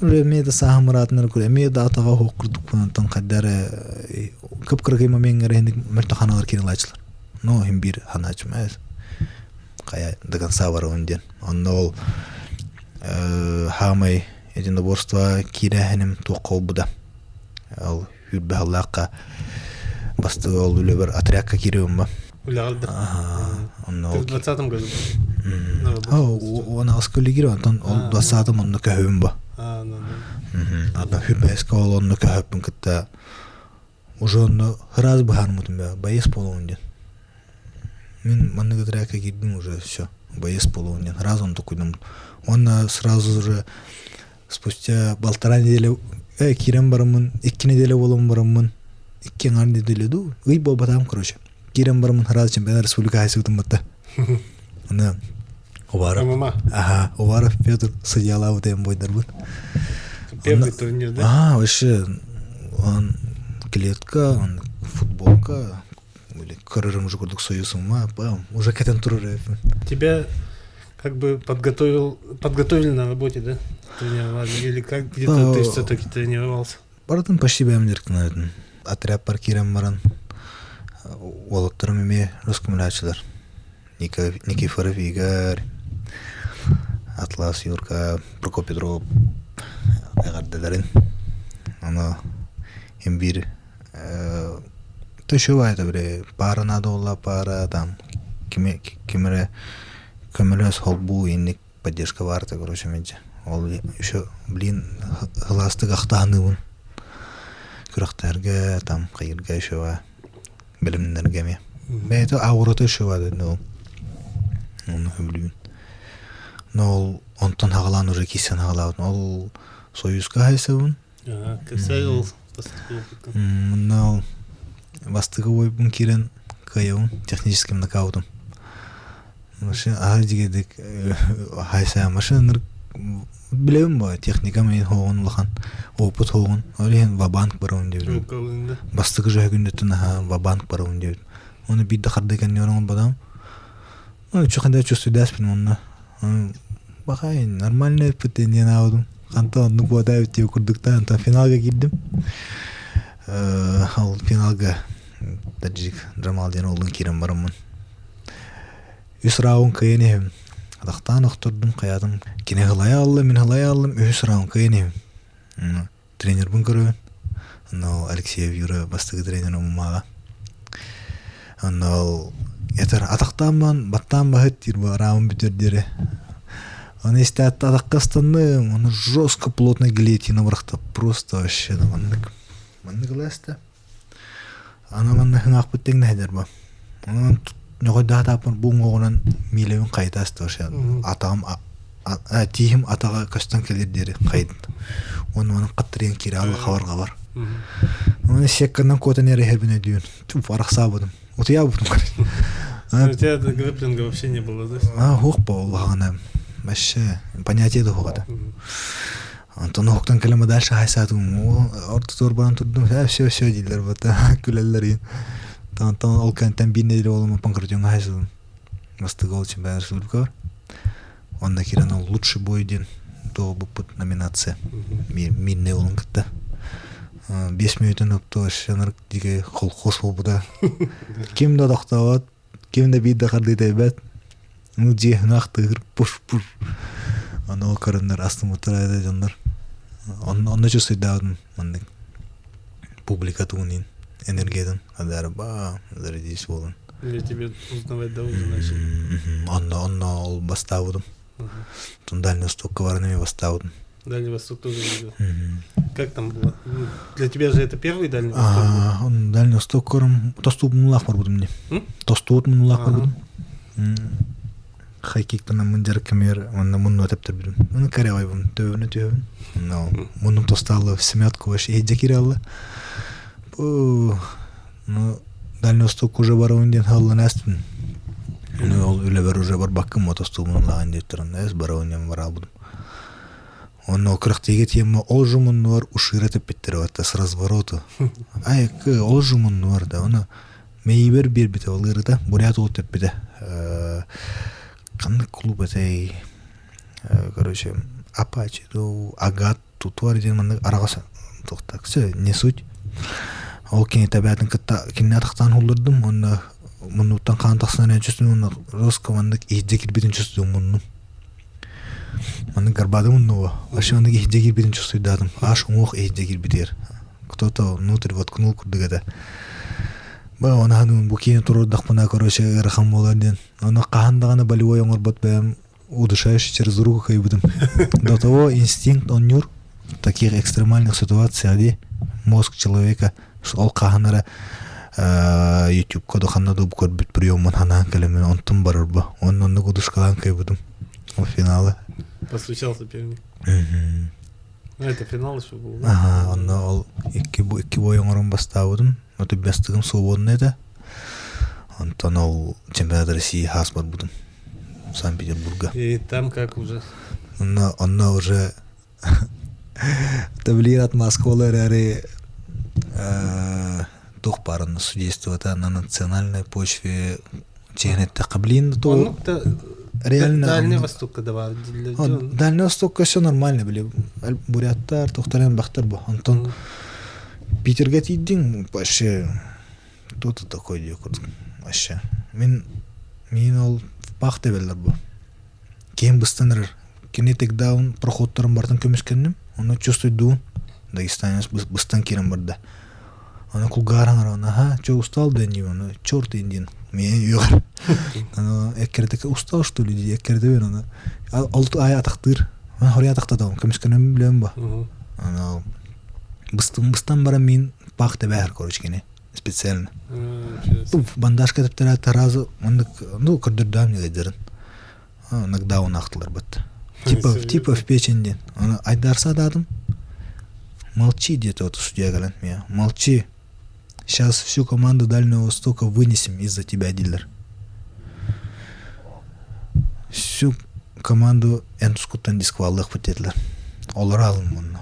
A: Эмиэ да сааһым ыраатынар курдук, эмиэ да атаҕа оһох курдукпун онтон хайда эрэ кып-кыракый момеҥҥа эрэ иһинник мөлтөх ханалар киирэн Но иһин биир ханааччым хайа до конца барабын диэн. Онно ол хаамай единоборство киирээһиним туохха буолбута. Ол сүүрбэ сыллаахха бастакы ол үлэбэр отрядка киириэм ба.
B: Үлэҕэр да?
A: Онно
B: Ты в 20-м году
A: Уон аҕыска үлэ онтон ол двадцатым онно көһөбүн ба. Ата сүүрбэһискэ ол онно көһөппүн кытта уже онно ыраас быһаарыммытым бэ боец буолуом диэн. Мин маннык отрядка киирдим уже все боец буолуом диэн сразу онно токуйдум. Уонна сразу же Спустя полтора недели киирэн бараммын, 2 неделя буолан бараммын, 2 аҥаар неделя дуу, ый буолбатаҕым короче. Киирэн бараммын сразу чемпионат республика хайсыбытым батта. Аны Уваров. Ага, Уваров Петр судьялаабыт эм бойдарбыт.
B: Первый турнир, да?
A: А, вообще, он клетка, он футболка, или көрөрүм уже курдук союзума, бам, уже кэтэн турар
B: Тебя как бы подготовил, подготовили на работе, да? Тренировали? Или как где-то ты все-таки тренировался?
A: Барытын почти бэйэм дьарыктанабытын. Отрядпар киирэн баран уолаттарым эмиэ рускомүлээччилэр. Никифоров Игорь, Атлас Юрка, Прокоп Петров эҕэрдэлэрин. Аны им биир Еще баайта били паара наада буолла паара там кими ким эрэ көмөлөс холбуу инник поддержка баарта короче мэлдьи ол еще блин ылаастык ахтаһыныыбын күрэхтэргэ там хайырга еще баа бэлэмнэргэ эмиэ бэйэтэ аурата еще баа ол ону сөбүлүүбүн но ол онтон хаҕалаан уже киирсэн хаҕалаабытым ол союзка хайсабын
B: Кэпсээ ол
A: Мунна ол бастакы бойбун киирэн кыайабын техническим нокаутум. Машина аһар дьигедик хайсаа машина билэбин бо техникам ин хоҕун улахан опыт хоҕун ол иһин ва-банк барабын диэбитим. Бастакы жөһө күннүттэн аһа ва-банк барабын диэбитим. Оны биирдэ харды кэннигэр оҥорбатам. Ну, чуханда чувствуйдаспын онно. Бахай, нормально эппит диэн аабытым. Хантан оннук буотаабыт диye курдуктаан, онтон финалга киирдим. Ол финалга таджик Джамал диэн уолун киирэн бараммын. Үс раунд кыайан иһэбин. Атахтаан охтордум, хайаатым. Кини хылайа алла, мин хылайа аллым, үһүс раунд кыайан иһэбин. Тренербин көрөбүн. Онно Алексеев Юра бастакы тренер уммааҕа. Онно ол этэр атахтаан баттаан баһыт диир араамын бүтэр диэри. Оны истээт атахха ыстанным, оны жестко плотно гильотина бырахта просто вообще маннык маннык ыласта. Аны манна хыҥаахпыт тэҥнэһэлэр бу. Онон ньоҕойдоох бу уҥуоҕунан миилэбин хайыта аста вообще атаҕым тииһим атаҕа көстөн кэлэр диэри хайдын. Уонна манан хаттырыйан киирэ алла хабарҕабар. Оны секканан куотан эрэ иһэрбин өйдүүн. Туф арахсаабытым. Утуйаабытым
B: короче. У тебя грэпплинга вообще не было, да?
A: А, хуох буоллаҕына вообще понятие да хуох этэ. Онтон уһуктан кэлэн дальше хайсаатым ортотугар баран турдум все все дииллэр бата күлэллэр иин онтон ол кэнтэн биир нэдиэлэ буолан панкратиоҥҥа хайсадым бастакы ол чемпионат республикабар онно киирэн ол лучший бой диэн туолбуппут номинация мирный уолун кытта 5 мүнүүтүн опту вообще диги колхоз буолбута ким да тохтообот Ким да биир да хардыы тэйбэт. Ну дьиэ тыыр пуш пуш. Аны ол көрөннөр астыммыттар этэ дьоннор. Онно онно чувствуйдаабытым маннык публика тугунин энергиятын адары ба зарядись буолан.
B: Или тебе узнавать да уже начали?
A: Онно онно ол бастаабытым. Дальний Востокка баран эмиэ бастаабытым.
B: Дальний Восток тоже видел. Как там было? Ну, для тебя же это первый Дальний Восток был?
A: Он Дальний Восток көрүм тостуут мунулаах барбытым дии. Тостуут мунулаах барбытым. Хайкиктан мун дьарыккамер онно мунну тэптэрбитим. Оны карявайбын, төбөнү түһөбүн. Но муннум тостаалы семятку вообще иһдьэ киирэ Бу ну Дальний Восток уже барабын диэн хааллан ээстим. Ну ол үлэбэр уже барбаккын мотостуубун ылаҕын диэттэрин эс барабын диэн бараабытым. Онно күрэхтэһиигэ тиэмэ ол же муннугар ушира тэппиттэрэ батта с развороту. Айыкы ол же муннугар да ону Мэйиибэр биэрбитэ ол ыарыта, бурят уол тэппитэ. Ханнык клуб этэй? Короче, Апачи дуу, Агат тутуар диэн маннык араҕас туохтаах все, не суть. Ол кини тэбээтин кытта кинини атахтаан һуллардым уонна муннуттан хаан тахсан эрэн чувствую уонна жестко маннык иһирдьэ киирбитин чувствую муннум. Маннык горбатым муннуга. Вообще маннык иһирдьэ киирбитин чувствуйдаатым. Аж уҥуох иһирдьэ киирбитигэр. Кто-то внутрь воткнул курдук этэ. Ба онаһын бу киин туруордахпына короче ыарахан буолар диэн. Ону хаһан даҕаны болевой оҥорбот бэйэм удушающий через руку кыайбытым. До того инстинкт онньуур в таких экстремальных ситуациях дии мозг человека ол хаһан эрэ ютубка да ханна да көрбүт приемун ханаан кэлэммин онтун барарба онно оннук удушкалаан кыайбытым ол финалы.
B: Постучал соперник. Ну, это финал еще был.
A: Ага, онно ол икки, икки бой оҥорон бастаабытым. Оту бастыгым свободный этэ. Онтон ол чемпионат России хаас барбытым. Санкт-Петербурга.
B: И там как уже?
A: Онно, онно уже таблиир отмазка эрээри туох баар онно судействота на национальной почве чиһэн блин то
B: реально Дальний Востокка да
A: Дальний Востокка все нормально били буряттар тохтаран бахтар бу онтон Питерге тиийдиҥ вообще кто ты такой диye курдук вообще мин миин ол пах тебеллер бу киһим быстан эрэр кини тегдаун проходтарын бартын көмүскэнним ону чувствуйдуун дагестанец быстан киирэн барда Аны кулгааран ара аха чё устал да диим аны черт индин миэн үөҕэр аны эккирэтэ устал что ли дии эккирэтэбин аны ол аайы атахтыыр хоруй атахтатабын көмүскэнэн билэм ба аны быстым быстан баран мин пах тэбээхэр короче кини специально бандажка тэптэрэ таразы маннык ну көрдөрдөм ньыгайдарын нокдаун ахтылар бат типа типа в печень диэн аны айдарса даатым молчи диэтэ вот судья кэлэн молчи сейчас всю команду Дальнего Востока вынесем из-за тебя дииллэр всю команду эн тускуттан дискваллыахпыт диэтилэр олоро алын мунна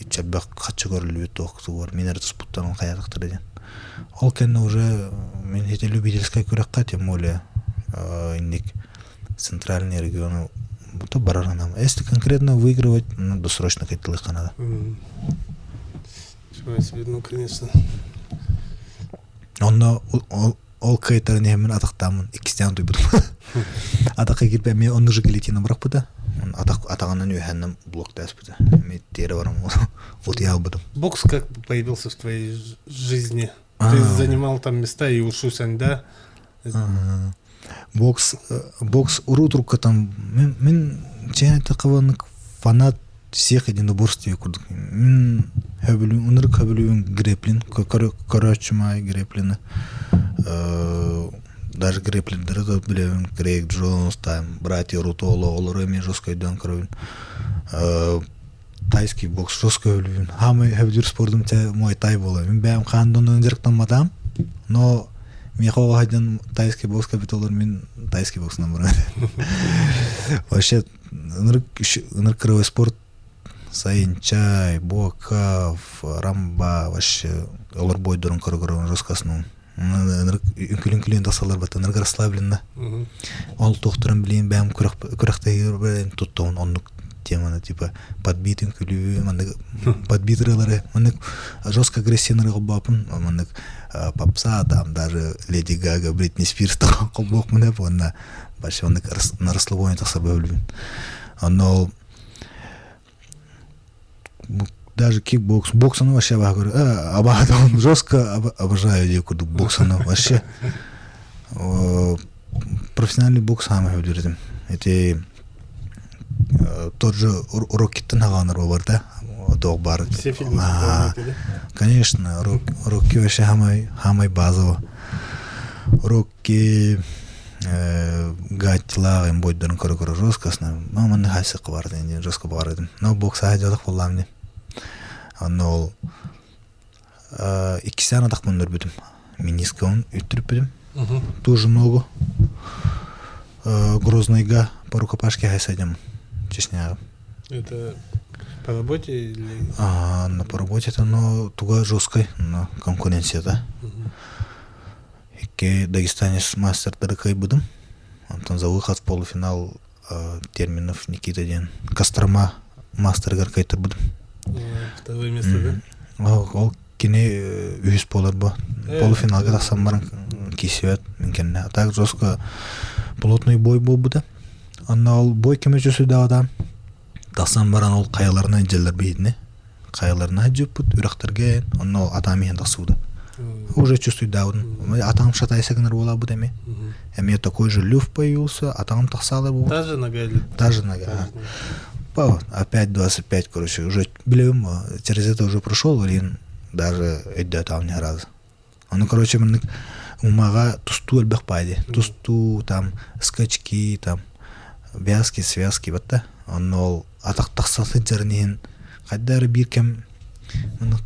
A: иччэрбэх хаччы көрүллүбүт туох тугар мин эрэ туспуттан хайаатахтара диэн ол кэннэ уже мин ити любительскай күрэххэ тем более инник центральный региону то барар анам если конкретно выигрывать ну досрочно кайтылыахха надо.
B: Ничего себе, ну конечно.
A: Онно ол кыайтарын иһэммин атахтааммын иккистээн утуйбутум. Атахха киирбэ эмиэ онну же гильотина бырахпыта. Атах атаҕынан үөһэннэн блоктааспыта. Эмиэ тиэрэ баран утуйа албытым.
B: Бокс как появился в твоей жизни? Ты занимал там места и ушу да?
A: Бокс бокс урут там мин мин фанат всех единоборств курдук. Мин хөбүлүүн ынырык хөбүлүүн греплин көрөөччүм греплини. Даже греплиндери да билэбин Крейг Джонс там братья Рутоло олору эмиэ жестко өйдөөн көрөбүн. Тайский бокс жестко хөбүлүүбүн. Хаамай хөбүлүүр спордум те муай тай буолар. Мин бэйэм хаан дьарыктамматаам, но миэхэ оҕо сылдьан тайский бокс кэбитэ олор мин тайский боксунан баран Вообще ынырык ынырык кырабай спорт Сайынчай, Буакав, Рамба вообще олор бойдорун көрө-көрө жесткосунун ынырык үҥкүлүн-күлүн тахсаллар бат ынырык расслабленно ол туохтарын билиин бэйэм күрэхтэһиир туттугун оннук теманы типа подбит үҥкүлүү маннык подбит ырыалары маннык жестко агрессивный холбоопун маннык попса там даже Леди Гага Бритни Спирс холбоохпун эп уонна вообще оннук на расслабоне тахсар бөбүлүбүн онно ол даже кикбокс боксаны вообще абаһы жестко обожаю диye курдук боксаны вообще профессиональный бокс хаама хөбүлүрүтүм эти тот же Роккиттан хаҕаанар бар да туох баар.
B: Все фильмы.
A: Конечно, Рокки вообще хамай хамай базово. Рокки Гаттилаах им бойдорун көрө-көрө жестко манны хайсыкка бар диэн жестко баҕар этим. Но боксаһа дьалах буоллаам дии. Онно ол иккистээн атахпын өлөрбүтүм. Минискабын үттүрүппүтүм. Ту же ногу. Грознайга по рукопашке хайсадым Чечняҕа.
B: Это по работе или?
A: А, на по работе это, но туга жесткой, но конкуренция да. Икки дагестанец мастердары кыайбытым. Онтон за выход в полуфинал Терминов Никита диэн Кострома мастерыгар кыайтарбытым.
B: Второе место, да?
A: Ол кини үһүс буолар бу. Полуфиналга тахсан баран киирсибэт мин кэннэ. А так жестко плотный бой буолбута. Онно ол бой кэмэ чөсүдээҕитэ тахсан баран ол хайаларына илдьэллэр биһитини. Хайаларына сылдьыппыт үрэхтэргэ онно атаам иһэн тахсыбыта. Уже чувствуйдаабытым. Атаҕым шатайса гынар буолаабыт эмиэ. Эмиэ такой же люфт появился, атаҕым тахсаалар буолбут.
B: Та же нога или?
A: Та же нога. Опять 25, короче, уже билэбин через это уже прошел, блин, даже өйдөөтөҕүм ни разу. Ону, короче, маннык умаҕа тустуу элбэх баайди. Тустуу, там, скачки, там, вязки, связки батта. Онно ол атах тахса сылдьарын иһин хайда эрэ биир кэм маннык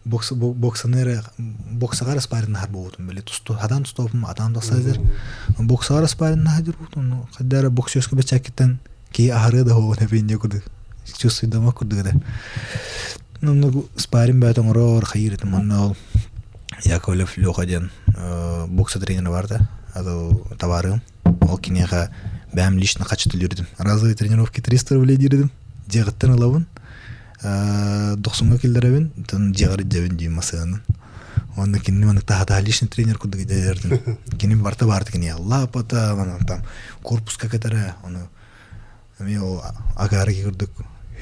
A: боксаны эрэ боксаҕа эрэ спарриннаһар буолбутум били тусту хатаан тустуоппун атаан тахса сылдьар боксаҕа эрэ спарриннаһа дьурбутум хайда эрэ боксерскай бэчээккиттэн киһи аһарыа да буолбут эпиинньэ курдук чувствуйдаммат курдук этэ оннук спарринг бэйэтэ оҥорор хайыыр этим онно ол Яковлев Леха диэн бокса тренера бар да табаарыым ол киниэхэ бэйэм лично хаччы төлүүр разовые тренировки 300 рублей диир дьиэҕиттэн ылабын дохсуҥҥа киллэрэбин оттон дьиэҕэр илдьэбин диим массыынанан уонна кинини маннык таһа личный тренер курдук идэлэрдим кини барыта баарты кини лапата манан там корпуска кэтэрэ ону эмиэ ол агаары курдук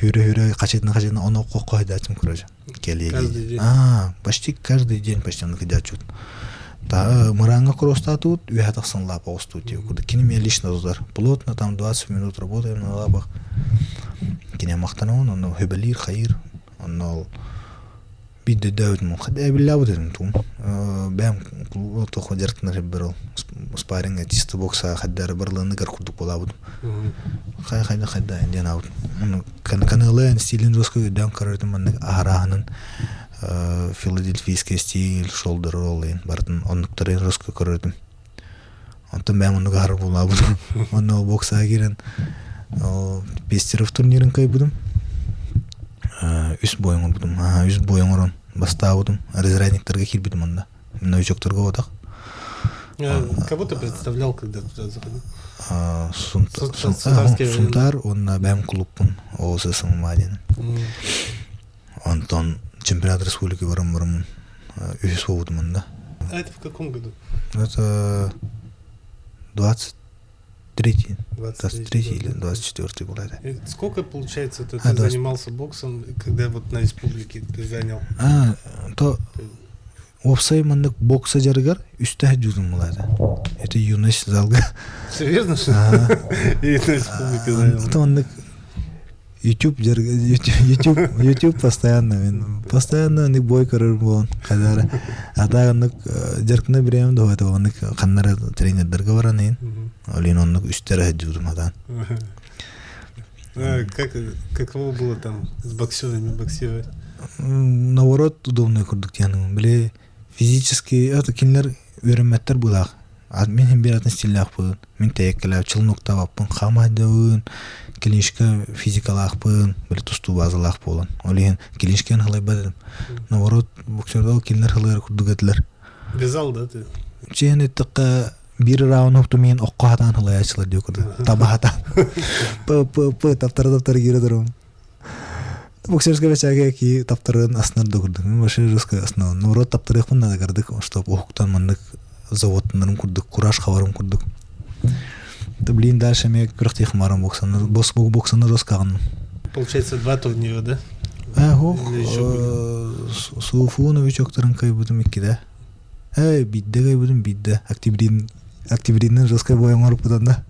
A: хүрэ-хүрэ хачытына хачытына ону хоххо дячым короче кэлиэ а почти каждый день почти оннук дячут та мырааҥҥа кроссстаатыбыт үөһэ тахсан лапа оҕустубут диye курдук кини миэ лично тутар плотно там 20 минут работаем на лапах кини махтанабын онно хөбөлиир хайыыр онно ол биирдэ өйдөөбүтүм эбиллээбит этим тугум бэйэм туох дьарыктанар сирбэр ол спарринга чисто бокса хайдары барыланыгар курдук буолаабытым хайа хайда хайда диэн аабытым каналын стилин жестко өйдөөн көрөрүтүм маннык аһарааһынын филадельфийский стиль шолдер ролл барытын оннуктарын жестко көрөрүтүм онтон бэйэм оннук аһара буолаабытым онно ол боксаҕа киирэн Пестеров турнирын кыайбытым үс бой оҥорбутум үс бой оҥорон бастаабытым разрядниктарга киирбитим онно новичокторга буотах
B: Кого ты представлял, когда туда заходил?
A: Сунтаар уонна бэйэм клубпун ОССМА диэн. Онтон чемпионат республики баран бараммын үһүс буолбутум онно.
B: А это в каком году?
A: Это 23 23 или 24 был это.
B: Сколько, получается, ты, ты занимался боксом, когда вот на республике ты занял?
A: А, то уопсай маннык бокса дьарыгар үстээх дьуутум булаата. Это юность залга.
B: Серьезно, что И на республике занял?
A: То маннык YouTube YouTube YouTube постоянно мен постоянно оннук бой көрөр буолан хадара ата оннук дьарыктана бириэм да это оннук ханнара тренердерге баран иин олин оннук үстэр сылдьыбытым хатаан.
B: Как каково было там с боксерами боксировать?
A: Наоборот удобный курдук диэн били физически это кинилэр үөрэммэттэр быылаах мин иһин биэр атын стиллээхпин мин тэйэккэлээп челноктаабаппын хаамаайдабын клиничка физикалаахпын били тустуу базалаах буолан ол иһин клиничканы халайбат этим наоборот боксердол кинилэр халыар курдук этилэр
B: Вязал, да, ты?
A: Чиэн эттэххэ биир раунд мин окко хатаан халайааччылар диэ курдук таба хатаан п п п таптара таптара киирэ турум Боксерскай бэчээгэ ки таптарын аснар да курдук. Мин вообще жестко основан. Наоборот таптарыахпын надо кырдык, чтоб уһуктан маннык заводтанарым курдук, кураж хабарым курдук. Да блин, дальше эмиэ күрэхтиэх марым боксаны, бокс боксаны жестко аҕынным.
B: Получается, два турнира, да?
A: Ох, Суфу новичоктарын кыайбытым иккиде. Эй, биирдэ кыайбытым биирдэ. Октябрин Октябринын жесткой бой оҥорбутан да.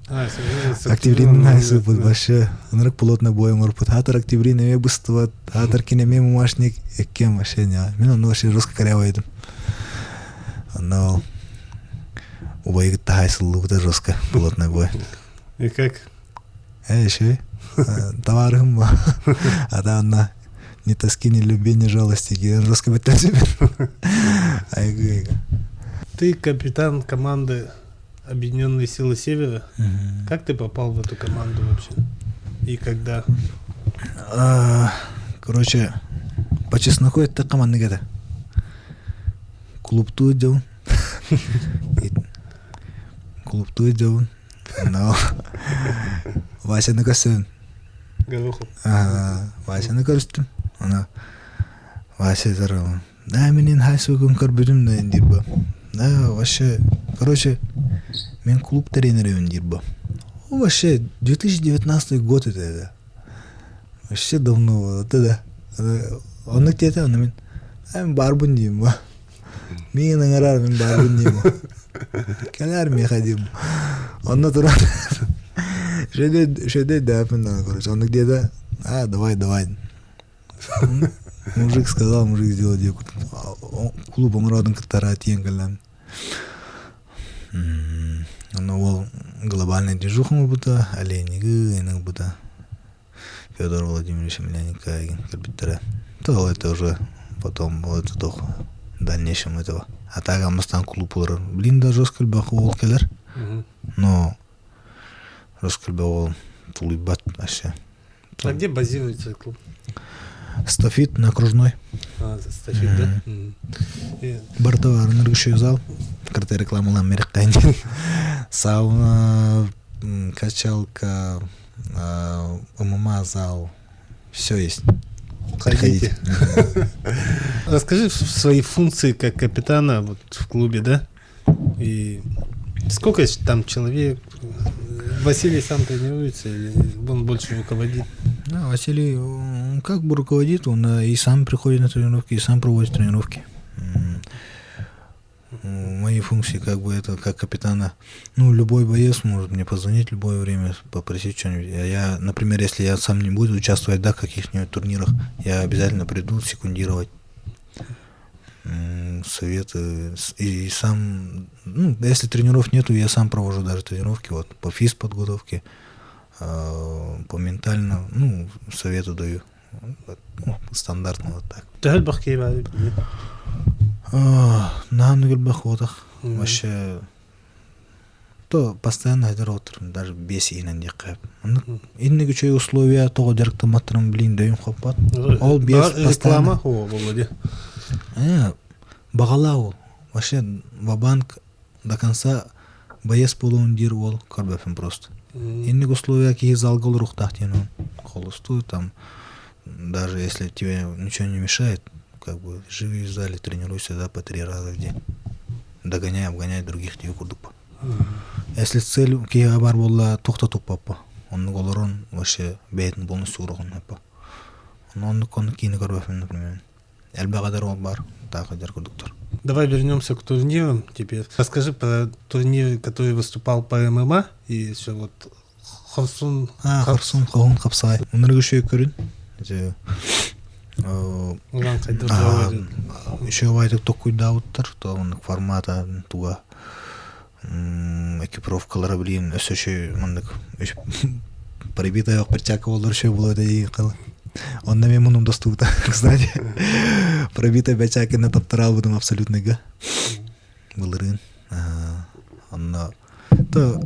A: Октябринын айсыппыт вообще. Ынырык плотно бой оҥорбут. Хаатар Октябрин эмиэ быстыбат, хаатар кини эмиэ мумашник, эккем вообще не. Мин онно вообще жестко корявайдым. Онно ол убайы кытта хайсыллыбыта жестко плотный бой.
B: И как?
A: Эй, еще товарым А да, онно ни тоски, ни любви, ни жалости. Киирэн жестко бэттэн Айгы
B: Ты капитан команды Объединенные силы Севера. Как ты попал в эту команду вообще? И когда?
A: Короче, по чесноку это команда это. Клубтуу дьон. Клубтуу дьобун. Но Васяны көрсөбүн.
B: Горохов.
A: Васяны көрүстүм. Аны Вася этэр, да, минин хайсугун көрбүтүм да диир бу. Да, вообще, короче, мен клуб тренерибин диир бу. Вообще, 2019 год это, да. Вообще давно это да. Оннук диэтэ, аны мин мен баарбын диим бу. Миигин ыҥырар, мин баарбын диим. Кэлээр миэхэ диим. Онно туран шөдөй дэпин да, короче. Оннук диэтэ, а, давай, давай. Мужик сказал, мужик сделал диye клуб оҥородун кыттара тиийэн кэллэм. Онно ол глобальный движуха оҥорбута, Олейнигы ылбыта. Федор Владимирович Емельяненко кэлбиттэрэ. То это уже потом это туох в дальнейшем этого. А так аммастан клуб олорор. Блин, да жестко элбэх уол кэлэр. Но жестко элбэх уол тулуйбат вообще.
B: А где базируется клуб?
A: Стафит на окружной.
B: А, Стафит, да?
A: Барта энергющий зал. Карта рекламалаан мереккайын. Сауна, качалка, ММА зал. Все есть.
B: Приходите. Расскажи свои функции как капитана вот в клубе, да? И сколько там человек? Василий сам тренируется или он больше руководит?
A: Да, Василий, он как бы руководит, он и сам приходит на тренировки, и сам проводит тренировки. Мои функции как бы это как капитана. Ну, любой боец может мне позвонить в любое время, попросить что-нибудь. Я, например, если я сам не буду участвовать, да, в каких-нибудь турнирах, я обязательно приду секундировать советы. И сам, ну, если тренеров нету, я сам провожу даже тренировки, вот, по физподготовке, по ментально, ну, советы даю. Ну, стандартно вот так.
B: Төһө элбэх киһи баар
A: Наһаа элбэх буотах. Вообще, то постоянно айдар отырым, даже бес иһинэн диэххэ. Инник үчүгэй условия тоҕо дьарыктамматтарын блин дөйүм хоппот. Ол биэс
B: реклама о Володя.
A: Баҕалаа ол. Вообще ва-банк до конца боец буолуон диир уол көрбөппүн просто. Инник условия киһи залга олоруохтаах диэн он холостую там даже если тебе ничего не мешает, как бы живи в зале, тренируйся, да, по 3 раза в день. Догоняй, обгоняй других диye курдук. Если цель киһиэхэ баар буолла тохтотуппаппа. Оннук олорон вообще бэйэтин полностью уругун Оннук оннук киини көрбөппүн, например. Элбэх эдэр уол баар, таах эдэр курдуктар.
B: Давай вернемся к турнирам теперь. Расскажи про турнир, который выступал по ММА, и еще вот Хорсун...
A: А, Хорсун, Хоһуун хапсаҕай. Оннук үчүгэй көрүн.
B: Улан
A: Үчүгэй толкуйдаабыттар, то оннук формата туга экипировкалара билигин өссө үчүгэй маннык пробитая перчатка буоллар үчүгэй буолуо этэ дии Онно мен мунум достубута, кстати. Пробитая перчатканы таптараабытым абсолютныйга. Былырыын. Онно то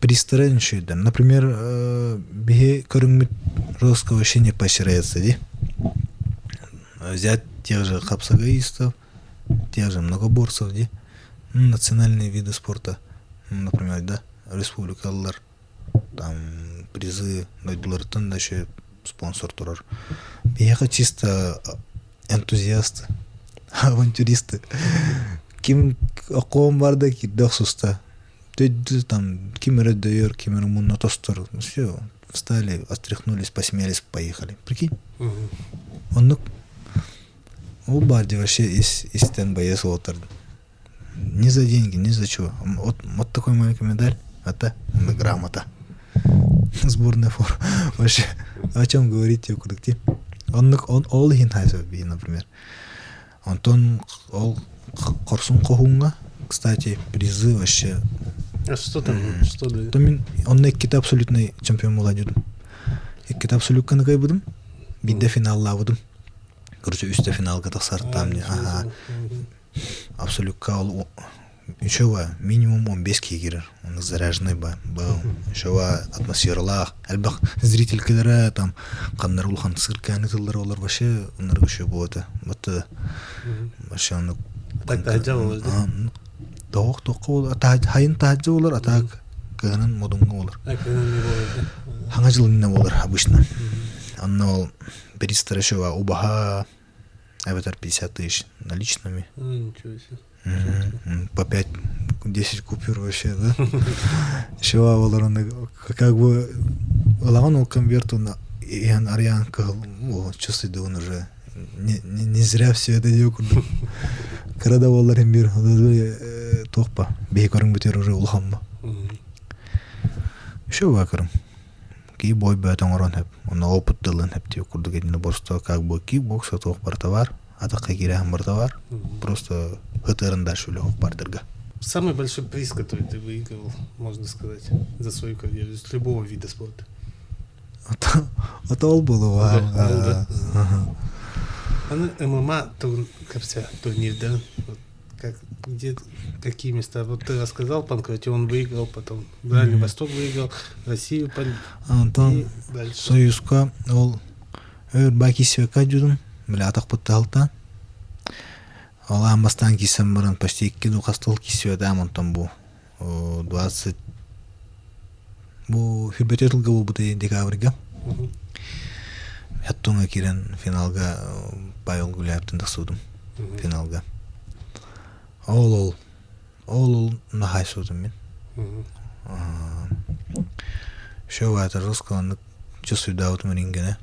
A: пристрелен үчүгэйдэр. Например, биһи көрүҥмүт жестко вообще не поощряется дии. Взять тех же хапсагаистов, тех же многоборцев дии. Национальные виды спорта, например, да, республикалар там призы дойдуларыттан да еще спонсор турар. Биһиэхэ чисто энтузиасты, авантюристы. Ким окуон барда киирдэ охсуста. Там ким эрэ дөйөр, ким эрэ мунна тостор. Все, встали, отряхнулись, посмеялись, поехали. Прикинь? Оннук ол баар дии вообще истэн боец уолаттар. Ни за деньги, ни за чего. Вот, вот такой маленький медаль, это грамота. Сборная форма. Вообще, о чем говорить курдук Оннук он ол иһин хайса например. Онтон ол Хорсун Хоһууҥҥа, кстати, призы вообще.
B: А что там? Что
A: дают? То мин онно иккитэ абсолютный чемпион буола дьүдүм. Иккитэ абсолютканы кыайбытым. Биирдэ финаллаабытым. Короче, үстэ финалга тахсартаам. Ага. Абсолютка ол еще минимум 15 киһи киирэр. Онно заряженный ба. Еще атмосфералаах. Элбэх зрителькэлэрэ там ханнар улахан цирканы тыллар олар вообще оннор еще буота. Вот вообще оннук.
B: Так таһырдьа буолар да?
A: Тоох тоққа болар, хайын таһырдьа болар, а так кыһынын модуҥҥа болар. Хаҥа дьылынна болар обычно. Онно ол 300 еще убаһа, эбэтэр 50 тысяч наличными.
B: Ничего себе.
A: По 5-10 купюр вообще, да? Еще болар онно как бы ылаҕын ол конверт он иһэн арыйан кыһыл чувствует он уже не, не, не зря все это диэ курдук. Кыра да буоллар иһин биир туохпа биһи көрүҥ бүтэр уже улахамма. Еще бакырым. Ки бой бөт оҥорон хөп. Онно опыт тылын хөп диэ курдук этини просто как бы кикбокс туох барыта бар. Атахха киирэһэн барыта бар. Просто ытырын дальше үлэ бардырга.
B: Самый большой приз, который ты выигрывал, можно сказать, за свою карьеру, из любого вида спорта.
A: Это ол было.
B: Да, Аны ММА турнир, да? Вот как, где, какие места? Вот ты рассказал, Панкратион выиграл, потом Дальний Восток выиграл, Россию
A: Антон
B: и дальше.
A: Союзка ол өр баки свека дьудум бile атахпыт таһалта. Ол аан бастаан киирсэн баран почти икки ду хастыл киирсибэтээм онтон бу 20 бу хүрбэтэ тылга буолбута декабрьга. Хаттуҥа киирэн финалга Павел Гуляевтан тахсыбытым финалга. Ол ол ол ол наһаа суутум мин. Еще это жестко оннук чувствуйдаабытым рингене.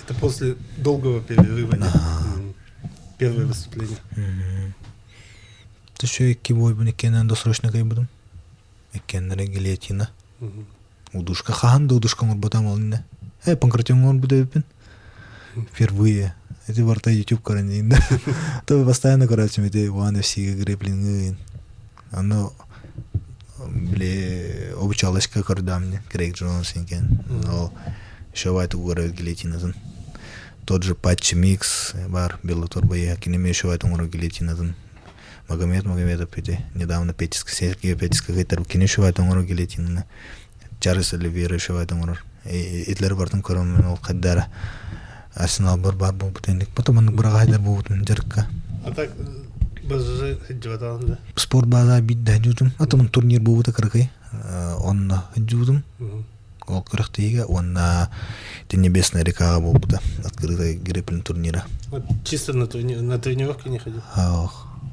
B: Это после долгого перерыва, да? Первое выступление.
A: Еще икки бойбун иккиэннэн досрочно кыйбытым. Иккиэннэрэ гильотина. Удушка хаһан да удушка оҥорботам ол иннэ. Э, панкратион оҥорбут эбиппин. Впервые. Эти барта YouTube көрөн дейин да. То постоянно көрөөчүм ити One FC грэпплингы. Ону били обучалочка көрдөм Крейг Джонс екен. Ол еще байту көрө гильотинатын. Тот же Патч Микс бар Беллатор боя кинеме еще байту оҥоро гильотинатын. Магомед Магомедов ити недавно Петиска Сергей Петиска кыйтар кини еще байту оҥоро гильотинаны. Чарльз Оливейра еще байту оҥорор. Итлер бартын көрөм ол каддара Арсенал бар бар буолбут инник. Потом оннук быраҕайдар буолбутун дьарыкка.
B: А так база сылдьыбатаҕын да?
A: Спорт база биирдэ сылдьыбытым. Атымын турнир буолбута кыракый. Онно сылдьыбытым. Ол күрэхтэһиигэ уонна ити Небесная рекаҕа буолбута. Открытый грэпплинг турнира.
B: Вот чисто на, на тренировки не ходил?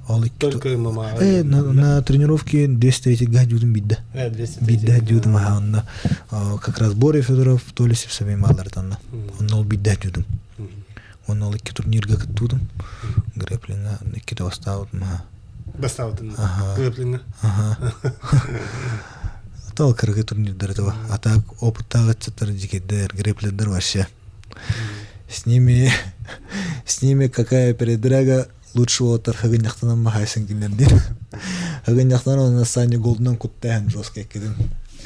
A: Ол икки...
B: Только ММА?
A: На, на тренировке 203 сылдьыбытым биирдэ. Биирдэ сылдьыбытым аха онно как раз Боря Федоров Толя Сипсовый маалартанна. Онно ол биирдэ сылдьыбытым. Онно ол икки турнирга кыттыбытым. Грэпплинга иккитэ бастаабытым аха.
B: Бастаабытын грэпплинга?
A: Аха. Тал кыргы турнирдары това. А так опыттаах ыччаттар дьикэйдэр, грэпплердэр вообще. С ними, с ними какая передряга лучше уолаттар хагынньахтанан махайсын кинилэр диэн. Хагынньахтанан уонна Саня Голдунан куттаан жестко эккитин.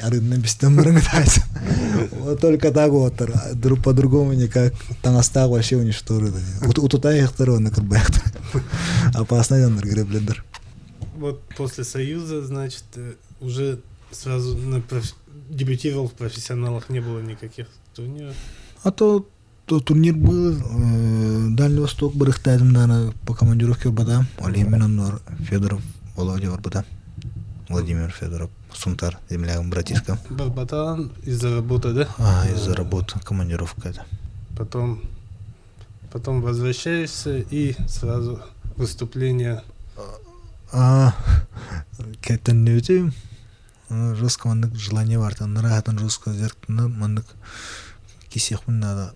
A: Арыыннан бистен баран ытаайсын. Вот только так уолаттар. По-другому никак. Таҥастаах вообще уничтожит. Утутаайыхтар уонна кырбайахтар. Опасный дьоннор грэпплердэр.
B: Вот после Союза, значит, уже сразу на проф... дебютировал в профессионалах, не было никаких турниров?
A: А то, то турнир был, Дальний Восток барыхтаатым даана по командировке барбатам. Ол иһин оннугар Федоров Володя барбыта. Владимир Федоров, Сунтар, землягым братишка.
B: Барбатан из-за работы, да?
A: А, из-за работы, командировка это.
B: Потом, потом возвращаешься и сразу выступление.
A: А, кэтэннүбүтүм. Жестко маннык желание бар. Нара хатын жестко зерктына маннык кисиэхпин надо.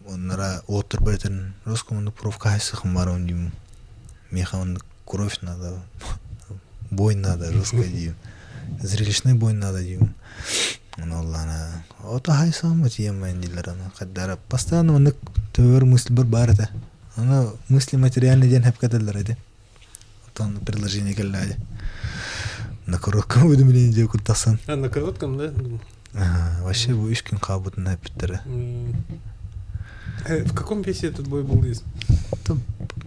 A: Нара уоттар бэрэтин жестко маннык профка хайсыхым бар он деймин. Меха маннык кровь надо. Бой надо жестко деймин. Зрелищный бой надо деймин. Ону ото хайсам тиэмэн дииллэр аны хаддара постоянно маннык төбөр мысль бір бар этэ. Аны мысли материальный диэн хэпкэтэллэр эти. Оттон предложение кэллээди. На коротком уведомлении диэ куртахсан.
B: А, на коротком, да?
A: Ага, вообще бу үс күн хаалбытын эппиттэрэ.
B: В каком весе этот бой был?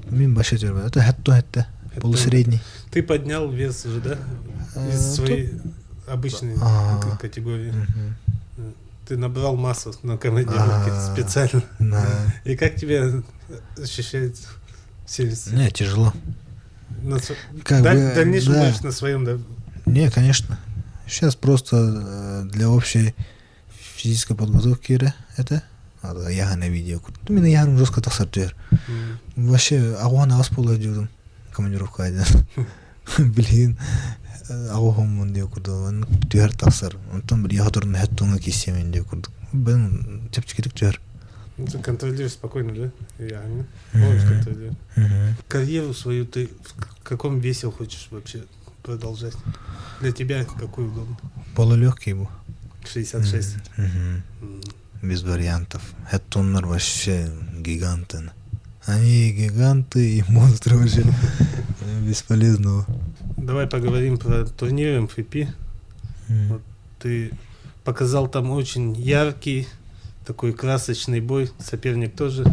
A: Мин вообще көрбөт. Это хэтто хэтте. Полусредний.
B: Ты поднял вес же, да? Из своей обычной категории. Ты набрал массу на командировке специально.
A: Да.
B: И как тебе ощущается 70?
A: Не, тяжело.
B: На,
A: Как
B: даль,
A: бы,
B: в дальнейшем
A: да.
B: будешь на своем, да?
A: Не, конечно. Сейчас просто для общей физической подготовки это. Яхана видео. Именно я жестко так сортир. Вообще, агуан ас буолар диэбитим командировка один. Блин, аҕуһуммун диэ курдук түһэр тахсар. Онтон били яхаторун хэттуҥа киссиэмин диэ курдук. Бен чэпчэкитик түһэр.
B: Ну, ты контролируешь спокойно, да? Я, не? Можешь контролировать. Карьеру свою ты в каком весе хочешь вообще продолжать? Для тебя какой удобно?
A: Полулегкий был.
B: 66.
A: Без вариантов. Хэттуннар вообще гиганты. Они и гиганты, и монстры вообще. Бесполезного.
B: Давай поговорим про турнир МФП. Вот ты показал там очень яркий, такой красочный бой. Соперник тоже,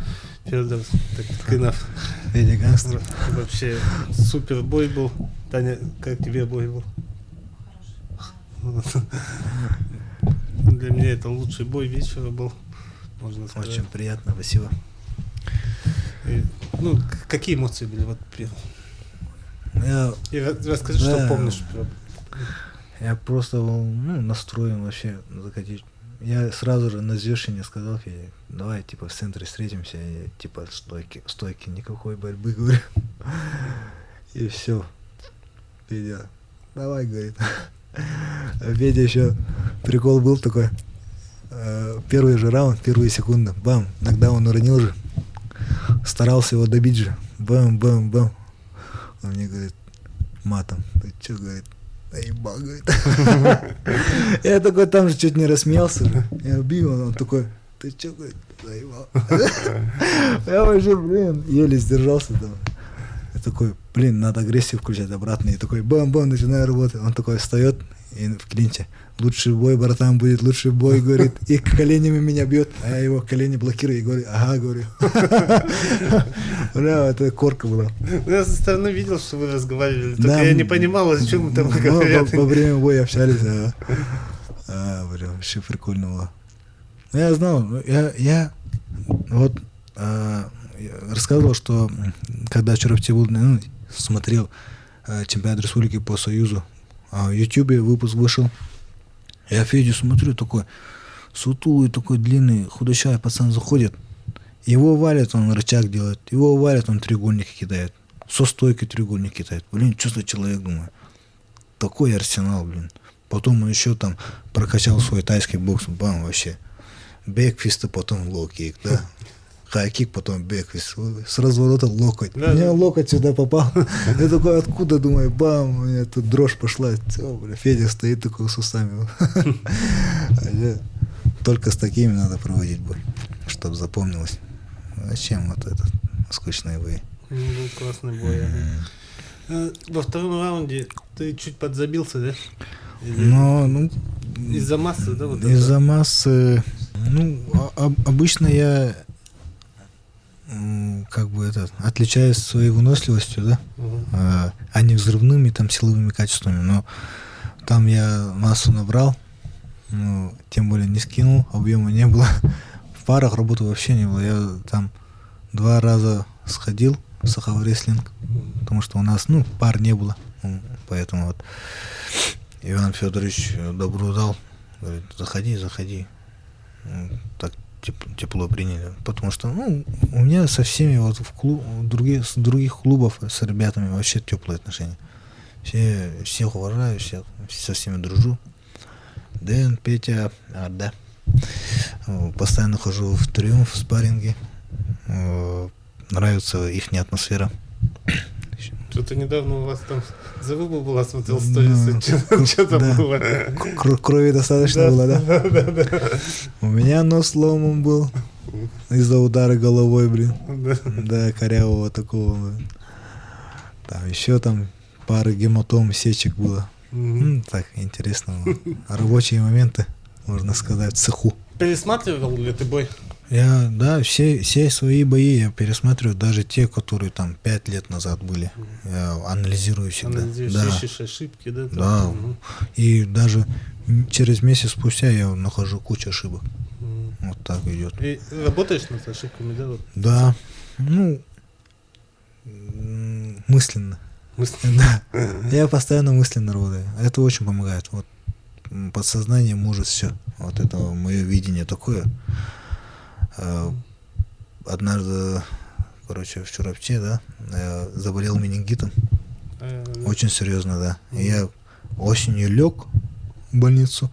B: Федор Тыкынов.
A: Федя гангстер.
B: Вообще супер бой был. Таня, как тебе бой был? Для меня это лучший бой вечера был, можно сказать.
A: Очень приятно, спасибо.
B: И, ну, какие эмоции были? Вот,
A: я,
B: и расскажи,
A: да,
B: что помнишь.
A: Я просто был, ну, настроен вообще закатить. Я сразу же на взвешивание сказал Феде, давай, типа, в центре встретимся, и, типа, стойки, никакой борьбы, говорю. И все. Федя, давай, говорит. Федя еще прикол был такой. Первый же раунд, первые секунды, бам, нокдаун уронил же. Старался его добить же. Бам, бам, бам. Он мне говорит, матом, ты че, говорит, наебал, говорит. Я такой там же чуть не рассмеялся же. Я убил, он такой, ты че, говорит, наебал. Я вообще, блин, еле сдержался там. Я такой, блин, надо агрессию включать обратно. И такой, бам-бам, начинаю работать. Он такой встает и в клинче. Лучший бой, братан, будет лучший бой, говорит. И коленями меня бьет, а я его колени блокирую и говорю, ага, говорю. Бля, это корка была.
B: Ну, я со стороны видел, что вы разговаривали, только я не понимал, о чем там говорят.
A: Во время боя общались, ага. А, бля, вообще прикольно было. Ну, я знал, я вот рассказывал, что когда Чурапчи был, ну, смотрел чемпионат республики по Союзу, в Ютубе выпуск вышел. Я Федю смотрю, такой сутулый, такой длинный, худощавый пацан заходит. Его валят, он рычаг делает. Его валят, он треугольники кидает. Со стойки треугольник кидает. Блин, что за человек, думаю. Такой арсенал, блин. Потом он еще там прокачал свой тайский бокс. Бам, вообще. Бэкфисты, потом лоу-кик, да. Хай-кик, потом бэкфист. С разворота локоть.
B: Да,
A: у меня
B: да.
A: локоть сюда попал. Я такой, откуда, думаю, бам, у меня тут дрожь пошла. Все, бля, Федя стоит такой с усами. Только с такими надо проводить бой, чтобы запомнилось. Зачем вот этот скучный бой?
B: Ну, классный бой. Во втором раунде ты чуть подзабился, да? Или
A: Но, ну,
B: из-за массы, да? Вот
A: из-за
B: это?
A: массы. Ну, обычно я как бы этот, отличаюсь своей выносливостью, да, а не взрывными там силовыми качествами, но там я массу набрал, ну, тем более не скинул, объема не было, в парах работы вообще не было, я там 2 раза сходил в Сахава рестлинг, потому что у нас, ну, пар не было, поэтому вот Иван Федорович добро дал, говорит, заходи, заходи, так тепло приняли, потому что, ну, у меня со всеми вот в клуб, других, с других клубов с ребятами вообще теплые отношения. Всех уважаю, со всеми дружу. Дэн, Петя, Арда. Постоянно хожу в Триумф, в спарринги. Нравится их атмосфера.
B: Что-то недавно у вас там заруба была, смотрел сторисы, что там
A: Да.
B: было.
A: Крови достаточно
B: Да,
A: было, да?
B: Да, да, да.
A: У меня нос сломан был из-за удара головой, блин.
B: Да.
A: Да, корявого такого. Блин. Там еще пары гематом, сечек было. Так, интересно было. Рабочие моменты, можно сказать, в цеху.
B: Пересматривал ли ты бой?
A: Я, да, все свои бои я пересматриваю, даже те, которые 5 лет назад были. Я анализирую всегда.
B: Анализируешь,
A: Да.
B: ищешь ошибки, да? Там?
A: Да. И даже через месяц спустя я нахожу кучу ошибок. Вот так идет.
B: И работаешь над ошибками, да? Вот?
A: Да. Мысленно. Да. Я постоянно мысленно работаю. Это очень помогает. Вот подсознание может все. Вот это мое видение такое. Однажды, короче, в Чурапче, да, я заболел менингитом. Очень серьезно, да. Я осенью лег в больницу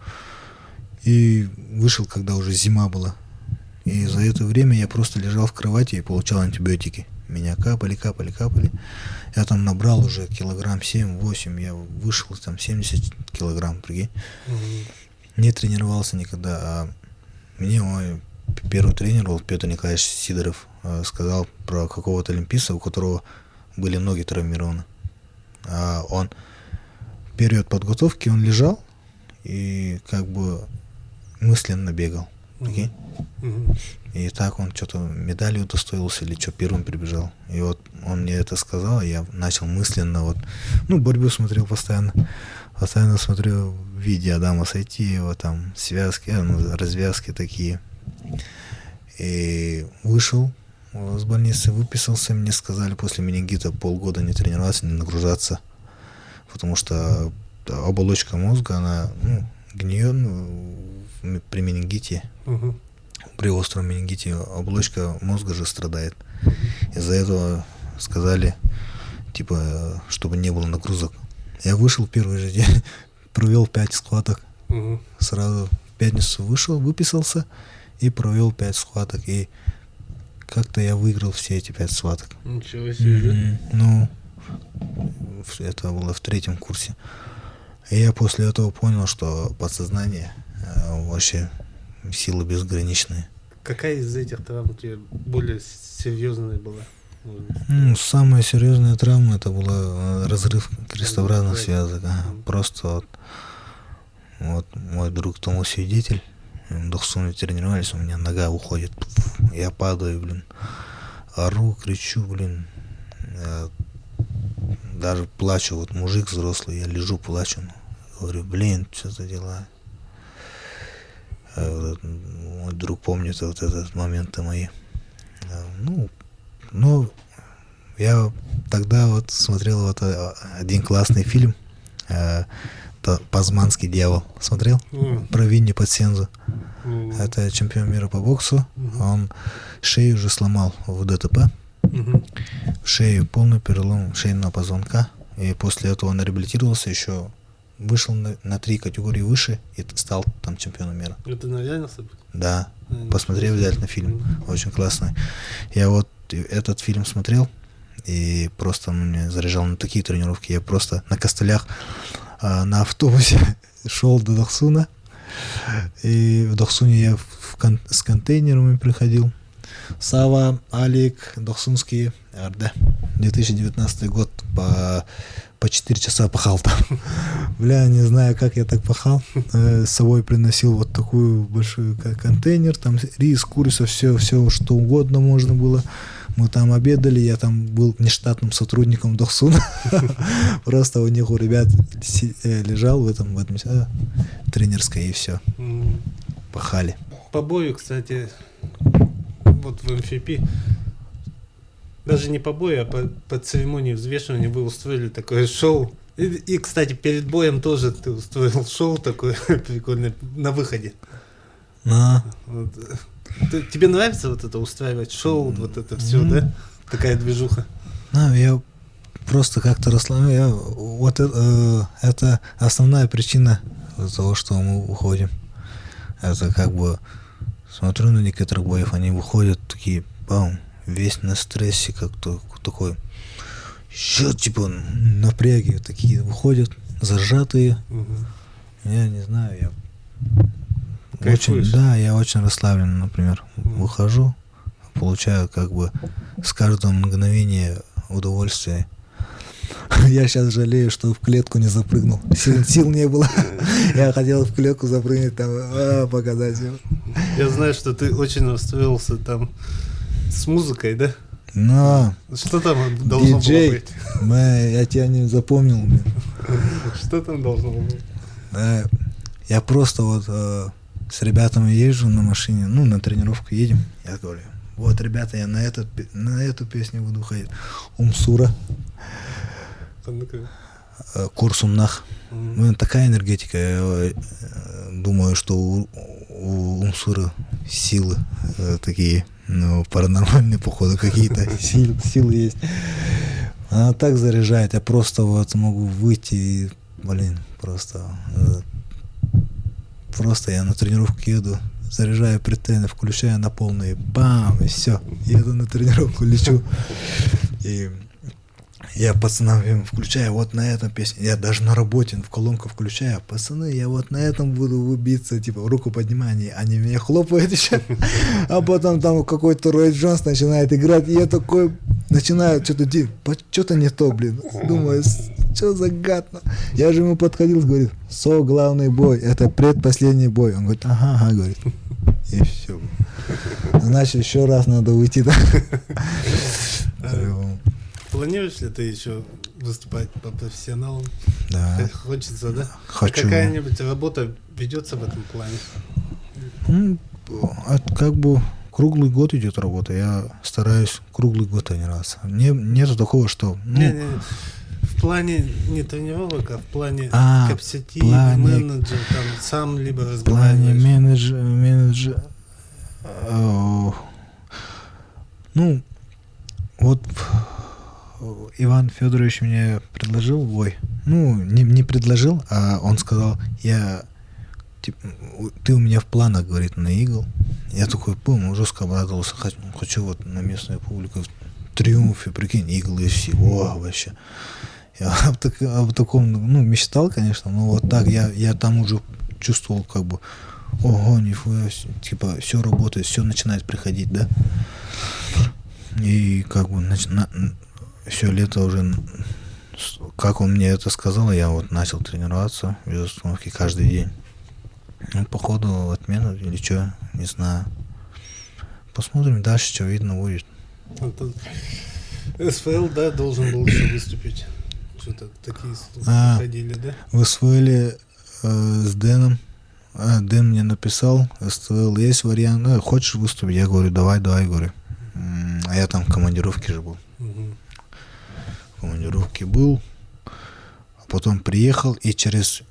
A: и вышел, когда уже зима была. И за это время я просто лежал в кровати и получал антибиотики. Меня капали, капали, капали. Я там набрал уже килограмм 7-8. Я вышел там 70 килограмм, прикинь. Не тренировался никогда. А мне мой первый тренер был Петр Николаевич Сидоров, сказал про какого-то олимпийца, у которого были ноги травмированы. А он в период подготовки он лежал и как бы мысленно бегал. Прикинь? И так он что-то медали удостоился или что, первым прибежал. И вот он мне это сказал, и я начал мысленно вот, ну, борьбу смотрел постоянно. Постоянно смотрю видео Адама Сайтиева, там связки, ну, развязки такие. И вышел с больницы, выписался, мне сказали после менингита полгода не тренироваться, не нагружаться, потому что оболочка мозга, она, ну, гниет, ну, при менингите. При остром менингите оболочка мозга же страдает. Из-за этого сказали, типа, чтобы не было нагрузок. Я вышел первый же день, провел 5 схваток. Сразу в пятницу вышел, выписался и провел 5 схваток. И как-то я выиграл все эти 5 схваток.
B: Ничего себе.
A: Ну, это было в 3-м курсе. И я после этого понял, что подсознание вообще силы безграничные.
B: Какая из этих травм тебе более серьезная была?
A: Ну, самая серьезная травма это была разрыв крестообразных связок. Ага. Просто вот мой друг тому свидетель. В Дохсуне тренировались, у меня нога уходит. Я падаю, блин. Ору, кричу, блин. Я даже плачу. Вот мужик взрослый, я лежу, плачу. Говорю, блин, что за дела? Мой друг помнит вот этот момент мои. Ну, я тогда вот смотрел вот один классный фильм «Пазманский дьявол». Смотрел? Про Винни Патсензу. Это чемпион мира по боксу. Он шею уже сломал в ДТП. Шею, полный перелом шейного позвонка. И после этого он реабилитировался, еще вышел на 3 категории выше и стал там чемпионом мира.
B: Это на реальных событиях?
A: Да. Посмотри обязательно фильм. Очень классный. Я вот этот фильм смотрел и просто он меня заряжал на такие тренировки. Я просто на костылях на автобусе шел до Дохсуна. И в Дохсуне я с контейнерами приходил. Сава, Алик, Дохсунский, РД. 2019 год по 4 часа пахал там. Бля, не знаю, как я так пахал. С собой приносил вот такую большую контейнер, там рис, курица, все, что угодно можно было. Мы там обедали, я там был нештатным сотрудником Дохсуна. Просто у них, у ребят лежал в этом тренерской, и все. Пахали.
B: По бою, кстати, вот в МФП, даже не по бою, а по церемонии взвешивания вы устроили такое шоу. И, кстати, перед боем тоже ты устроил шоу такое прикольное на выходе. Вот. Тебе нравится вот это устраивать шоу, вот это все, да? Такая движуха.
A: Ну, я просто как-то расслабляю. Вот это основная причина того, что мы уходим. Это как бы смотрю на некоторых боев, они выходят такие, бам, весь на стрессе, как-то такой, еще типа напряги такие выходят, зажатые. Я не знаю, я очень, да, я очень расслаблен, например, выхожу, получаю как бы с каждого мгновения удовольствие. Я сейчас жалею, что в клетку не запрыгнул. Сил не было. Я хотел в клетку запрыгнуть, там, показать им.
B: Я знаю, что ты очень расстроился там с музыкой, да?
A: Но.
B: Что там должно
A: диджей,
B: было быть?
A: Я тебя не запомнил. Блин.
B: Что там должно было быть?
A: Да, я просто вот с ребятами езжу на машине, ну, на тренировку едем. Я говорю, вот, ребята, я на эту песню буду ходить. Умсура. Курсумнах. Ну, такая энергетика. Я думаю, что у Умсуры силы такие, ну, паранормальные, походу, какие-то силы есть. Она так заряжает, я просто вот могу выйти и, блин, просто я на тренировку еду, заряжаю претены, включаю на полный, бам, и все, еду на тренировку, лечу. И я пацанам включаю вот на этом песню, я даже на работе в колонку включаю, пацаны, я вот на этом буду выбиться, типа руку поднимаю, они меня хлопают еще, а потом там какой-то Рой Джонс начинает играть, и я такой начинаю что-то делать, что-то не то, блин, думаю, что за гад, я же ему подходил, говорит, со главный бой, это предпоследний бой, он говорит, ага, ага, говорит, и все, значит, еще раз надо уйти, да.
B: Планируешь ли ты еще выступать по профессионалам?
A: Да.
B: Хочется, да?
A: Хочу.
B: Какая-нибудь работа ведется в этом плане?
A: Как бы круглый год идет работа. Я стараюсь круглый год тренироваться. Нету такого, что... Ну,
B: не. В плане не тренировок, а в плане капсити, менеджер, там сам либо разговариваешь.
A: В плане менеджер... Ну, вот... Иван Федорович мне предложил бой. Ну, не предложил, а он сказал, ты у меня в планах, говорит, на Игл. Я такой, пум, жестко обрадовался, хочу вот на местную публику в триумфе, прикинь, Игл и всего вообще. Я об таком, ну, мечтал, конечно, но вот так я там уже чувствовал, как бы, ого, нихуя, типа, все работает, все начинает приходить, да. И как бы все лето уже, как он мне это сказал, я вот начал тренироваться без остановки каждый день. Ну, походу, отмена или что, не знаю. Посмотрим дальше, что видно будет.
B: Это СФЛ, да, должен был еще выступить. Что-то такие слухи ходили, да?
A: В СФЛ с Дэном. Дэн мне написал, СФЛ есть вариант, ну, хочешь выступить? Я говорю, давай, говорю. А я там в командировке же был. В командировке был, а потом приехал, и через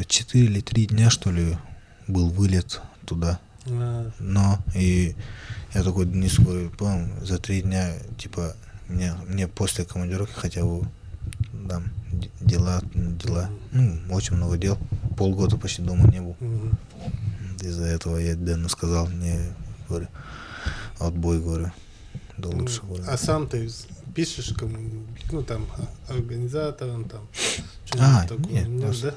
A: 4 или 3 дня, что ли, был вылет туда. Но, и я такой Денису говорю, по-моему, за 3 дня, типа, мне после командировки хотя бы там дела, ну, очень много дел, полгода почти дома не был. Из-за этого я Дэну сказал, мне, говорю, отбой, говорю, да лучше. Говорю.
B: А сам ты пишешь кому, ну, там, организаторам, там, что-нибудь такое?
A: Нет,
B: да?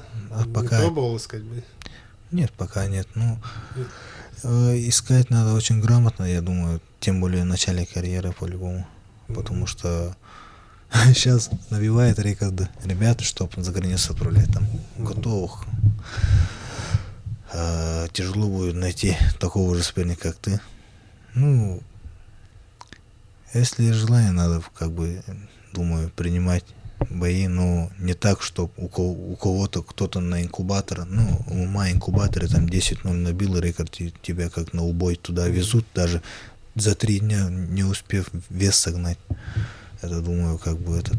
A: Пока...
B: Не пробовал искать бы?
A: Нет, пока нет. Ну, искать надо очень грамотно, я думаю, тем более в начале карьеры по-любому, потому что сейчас набивает рекорды ребята, чтобы за границу отправлять там готовых. Тяжело будет найти такого же соперника, как ты. Ну, если желание, надо, как бы, думаю, принимать бои, но не так, что у кого-то кто-то на инкубатор, ну, у ММА инкубаторе там 10-0 набил рекорд, и тебя как на убой туда везут, даже за 3 дня не успев вес согнать. Это, думаю, как бы это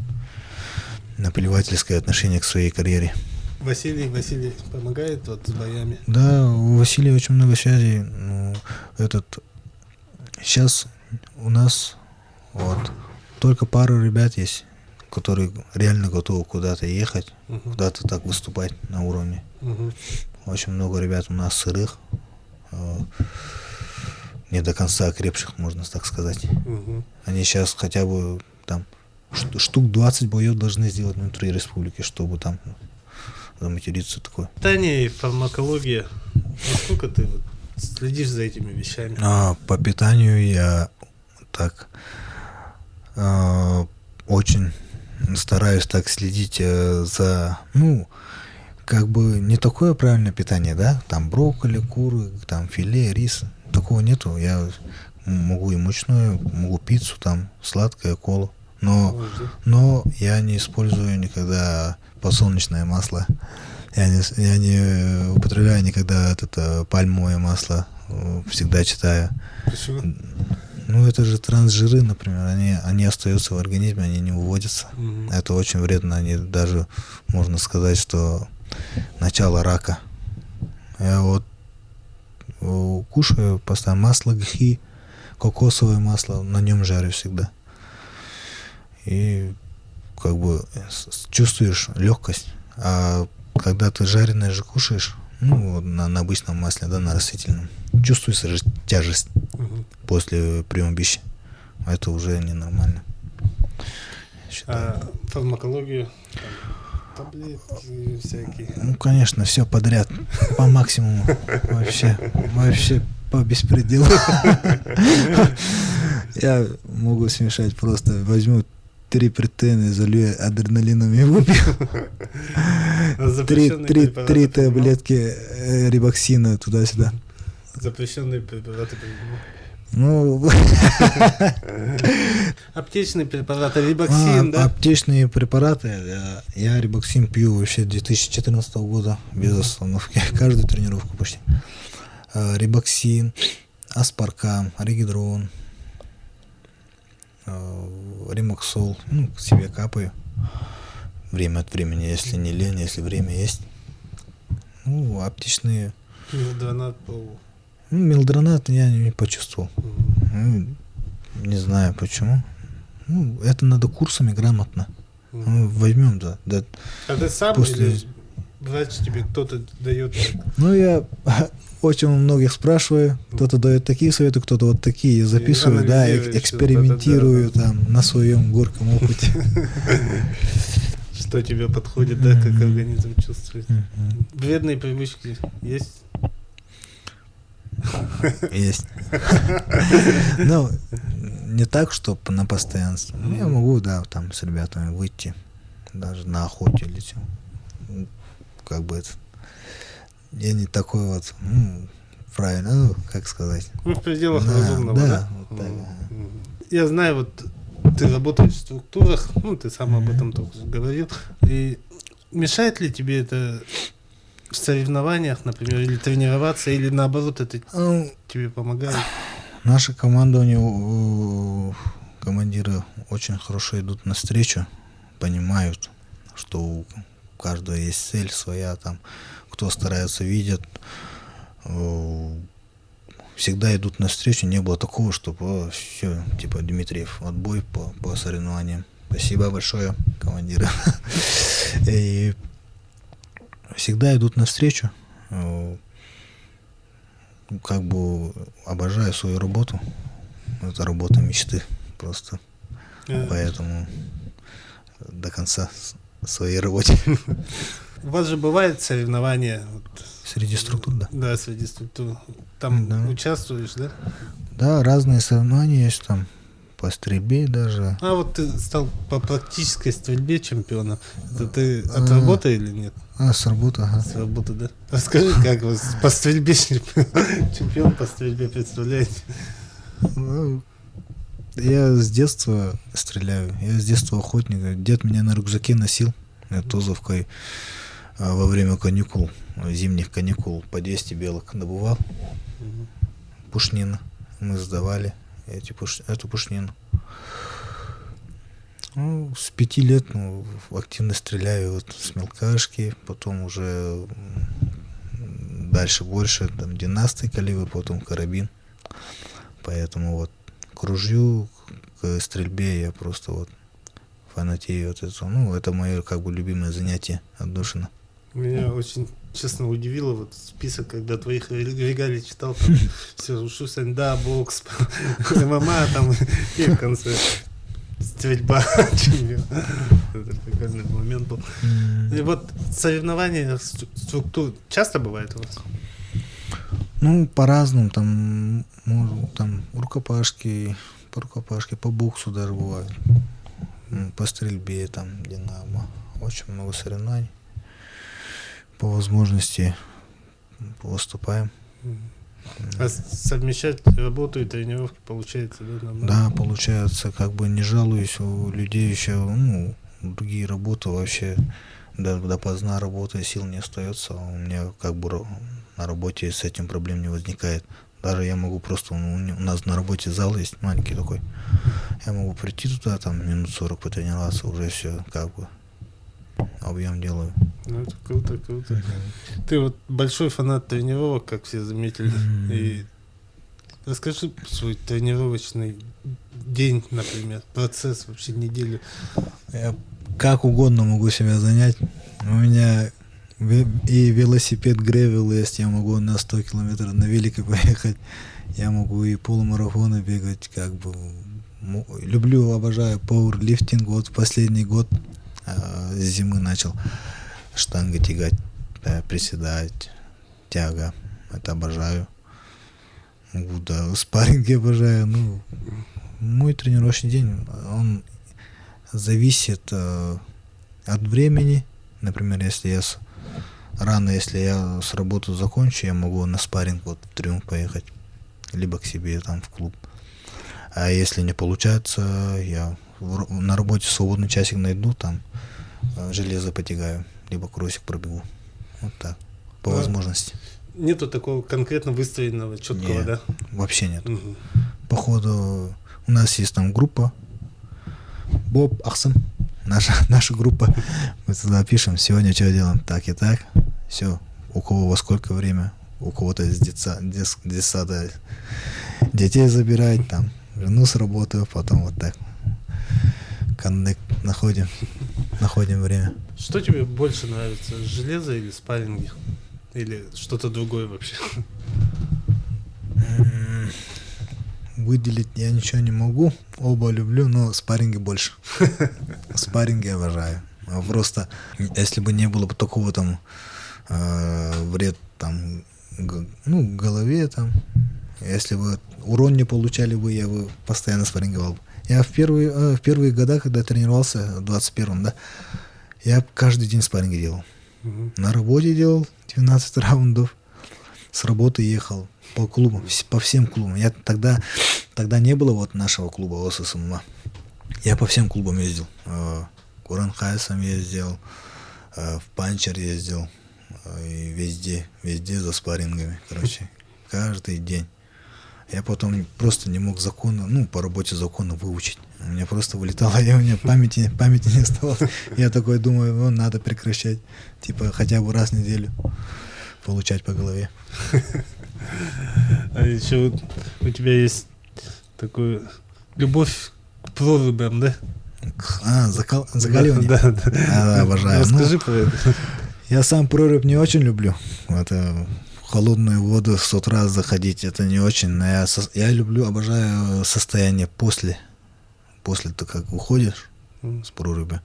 A: наплевательское отношение к своей карьере.
B: Василий помогает вот с боями?
A: Да, у Василия очень много связей. Ну, сейчас у нас вот только пару ребят есть, которые реально готовы куда-то ехать, куда-то так выступать на уровне. Очень много ребят у нас сырых, не до конца окрепших, можно так сказать. Они сейчас хотя бы там штук 20 боев должны сделать внутри республики, чтобы там заматериться такое.
B: Питание и фармакология. Насколько ты вот следишь за этими вещами?
A: По питанию я так очень стараюсь так следить за, ну, как бы не такое правильное питание, да, там брокколи, куры, там филе, рис, такого нету. Я могу и мучную, могу пиццу, там, сладкое, колу, но я не использую никогда подсолнечное масло, я не употребляю никогда это пальмовое масло, всегда читаю.
B: Почему?
A: Ну, это же трансжиры, например, они остаются в организме, они не выводятся. Это очень вредно, они даже, можно сказать, что начало рака. Я вот кушаю постоянно масло гхи, кокосовое масло, на нем жарю всегда. И как бы чувствуешь легкость. А когда ты жареное же кушаешь, ну, вот на обычном масле, да, на растительном, чувствуется же тяжесть после приема пищи. Это уже ненормально, я считаю.
B: А фармакологию, там, таблетки всякие?
A: Ну, конечно, все подряд, по максимуму. Вообще по беспределу. Я могу смешать просто. Возьму 3 притена, залью адреналином и выпью.
B: А запрещенные препараты
A: Три
B: принимал?
A: таблетки рибоксина туда-сюда.
B: Запрещенные препараты принимал?
A: Ну,
B: Аптечные препараты, рибоксин, да?
A: Аптечные препараты. Я рибоксин пью вообще 2014 года без остановки. Каждую тренировку почти. Рибоксин, аспаркам, регидрон, ремаксол. К себе капаю. Время от времени, если не лень, если время есть. Аптечные.
B: Милдронат пробовал.
A: Милдронат я не почувствовал. Не знаю почему. Это надо курсами грамотно. Возьмем, да, да.
B: А ты сам
A: После
B: или врач тебе кто-то дает?
A: Я очень у многих спрашиваю. Кто-то дает такие советы, кто-то вот такие. Я
B: И
A: записываю, да,
B: анализируешь всё,
A: экспериментирую
B: да-да-да.
A: на своем горьком опыте.
B: Что тебе подходит, да, как организм чувствует. Вредные привычки есть?
A: Есть. Не так, чтоб на постоянство. Я могу, да, с ребятами выйти, даже на охоте или чё. Я не такой вот, правильно, как сказать.
B: В пределах
A: Да,
B: разумного,
A: да,
B: да?
A: вот так, ага.
B: Я знаю, ты работаешь в структурах, ты сам об этом только что говорил. И мешает ли тебе это в соревнованиях, например, или тренироваться, или наоборот это тебе помогает?
A: Наше командование, командиры очень хорошо идут навстречу, понимают, что у каждого есть цель своя, кто старается, видят, всегда идут навстречу, не было такого, чтобы, о, всё, Дмитриев, отбой по соревнованиям. Спасибо большое, командиры. И всегда идут навстречу. Обожаю свою работу. Это работа мечты просто. Поэтому до конца своей работе.
B: У вас же бывает соревнования?
A: Среди структур, да.
B: Да, среди структур. Там
A: Да.
B: участвуешь, да?
A: Да, разные соревнования есть там. По стрельбе даже.
B: А вот ты стал по практической стрельбе чемпионом. Это ты от работы или нет?
A: А, с работы, ага.
B: С работы, да. Расскажи, как вы по стрельбе чемпион по стрельбе, представляете?
A: Я с детства стреляю. Я с детства охотник. Дед меня на рюкзаке носил. Я тозовкой, во время каникул, зимних каникул, по 200 белок добывал. Пушнина. Мы сдавали эту пушнину. С 5 лет, активно стреляю с мелкашки, потом уже дальше больше, 12-й калибр, потом карабин. Поэтому к ружью, к стрельбе я просто фанатею от этого. Это мое любимое занятие, отдушина.
B: Меня очень, честно, удивило список, когда твоих регалий читал, там все, ушу саньда, бокс, ММА, и в конце стрельба. Это прикольный момент был. И соревнования структур часто бывает у вас?
A: По-разному, рукопашки, по рукопашке, по боксу даже бывает, по стрельбе, Динамо, очень много соревнований. По возможности выступаем.
B: А совмещать работу и тренировки получается, да, нормально?
A: Да, получается, не жалуюсь, у людей еще, другие работы вообще допоздна работаю, сил не остается, а у меня на работе с этим проблем не возникает. Даже я могу просто, у нас на работе зал есть маленький такой, я могу прийти туда, там минут 40 потренироваться, уже все как бы объем делаю.
B: Ну, это круто, круто. Ты вот большой фанат тренировок, как все заметили. И расскажи свой тренировочный день, например, процесс вообще неделю.
A: Я как угодно могу себя занять. У меня и велосипед гревел есть, я могу на 100 километров на велике поехать, я могу и полумарафоны бегать, как бы. Люблю, обожаю пауэрлифтинг. Вот последний год с зимы начал штанги тягать, да, приседать, тяга. Это обожаю. Могу, да, спарринги обожаю. Ну, мой тренировочный день, он зависит от времени. Например, если я рано, если я с работы закончу, я могу на спарринг вот в Триумф поехать, либо к себе там в клуб. А если не получается, я на работе свободный часик найду, там железо потягаю, либо кроссик пробегу. Вот так, по возможности.
B: Нету такого конкретно выстроенного, четкого,
A: Нет,
B: да?
A: Вообще нет. Походу, у нас есть там группа Боб Ахсым, наша группа. Мы туда пишем, сегодня что делаем, так и так. Все, у кого во сколько время, у кого-то из детсада детей забирать, там, жену с работы, потом вот так. Коннект находим время.
B: Что тебе больше нравится, железо или спарринги? Или что-то другое вообще?
A: Выделить я ничего не могу. Оба люблю, но спарринги больше. Спарринги обожаю. Просто, если бы не было бы такого вред голове там, если бы урон не получали бы, я бы постоянно спарринговал. Я в первые года, когда тренировался, в 21-м, да, я каждый день спарринги делал. На работе делал 12 раундов, с работы ехал по клубам, по всем клубам. Я тогда не было вот нашего клуба ОССМА. Я по всем клубам ездил. Куран Хайсам ездил, в Панчер ездил, и везде за спаррингами, каждый день. Я потом просто не мог закона, по работе закона выучить. У меня просто вылетало, у меня памяти не оставалось. Я такой думаю, надо прекращать, хотя бы раз в неделю получать по голове.
B: А еще у тебя есть такая любовь к прорубям, да?
A: Закаливание?
B: Да, да.
A: А, да, обожаю.
B: Расскажи про это.
A: Я сам прорубь не очень люблю. Это холодную воду с утра заходить, это не очень. Но я люблю, обожаю состояние после. После ты как уходишь с проруби,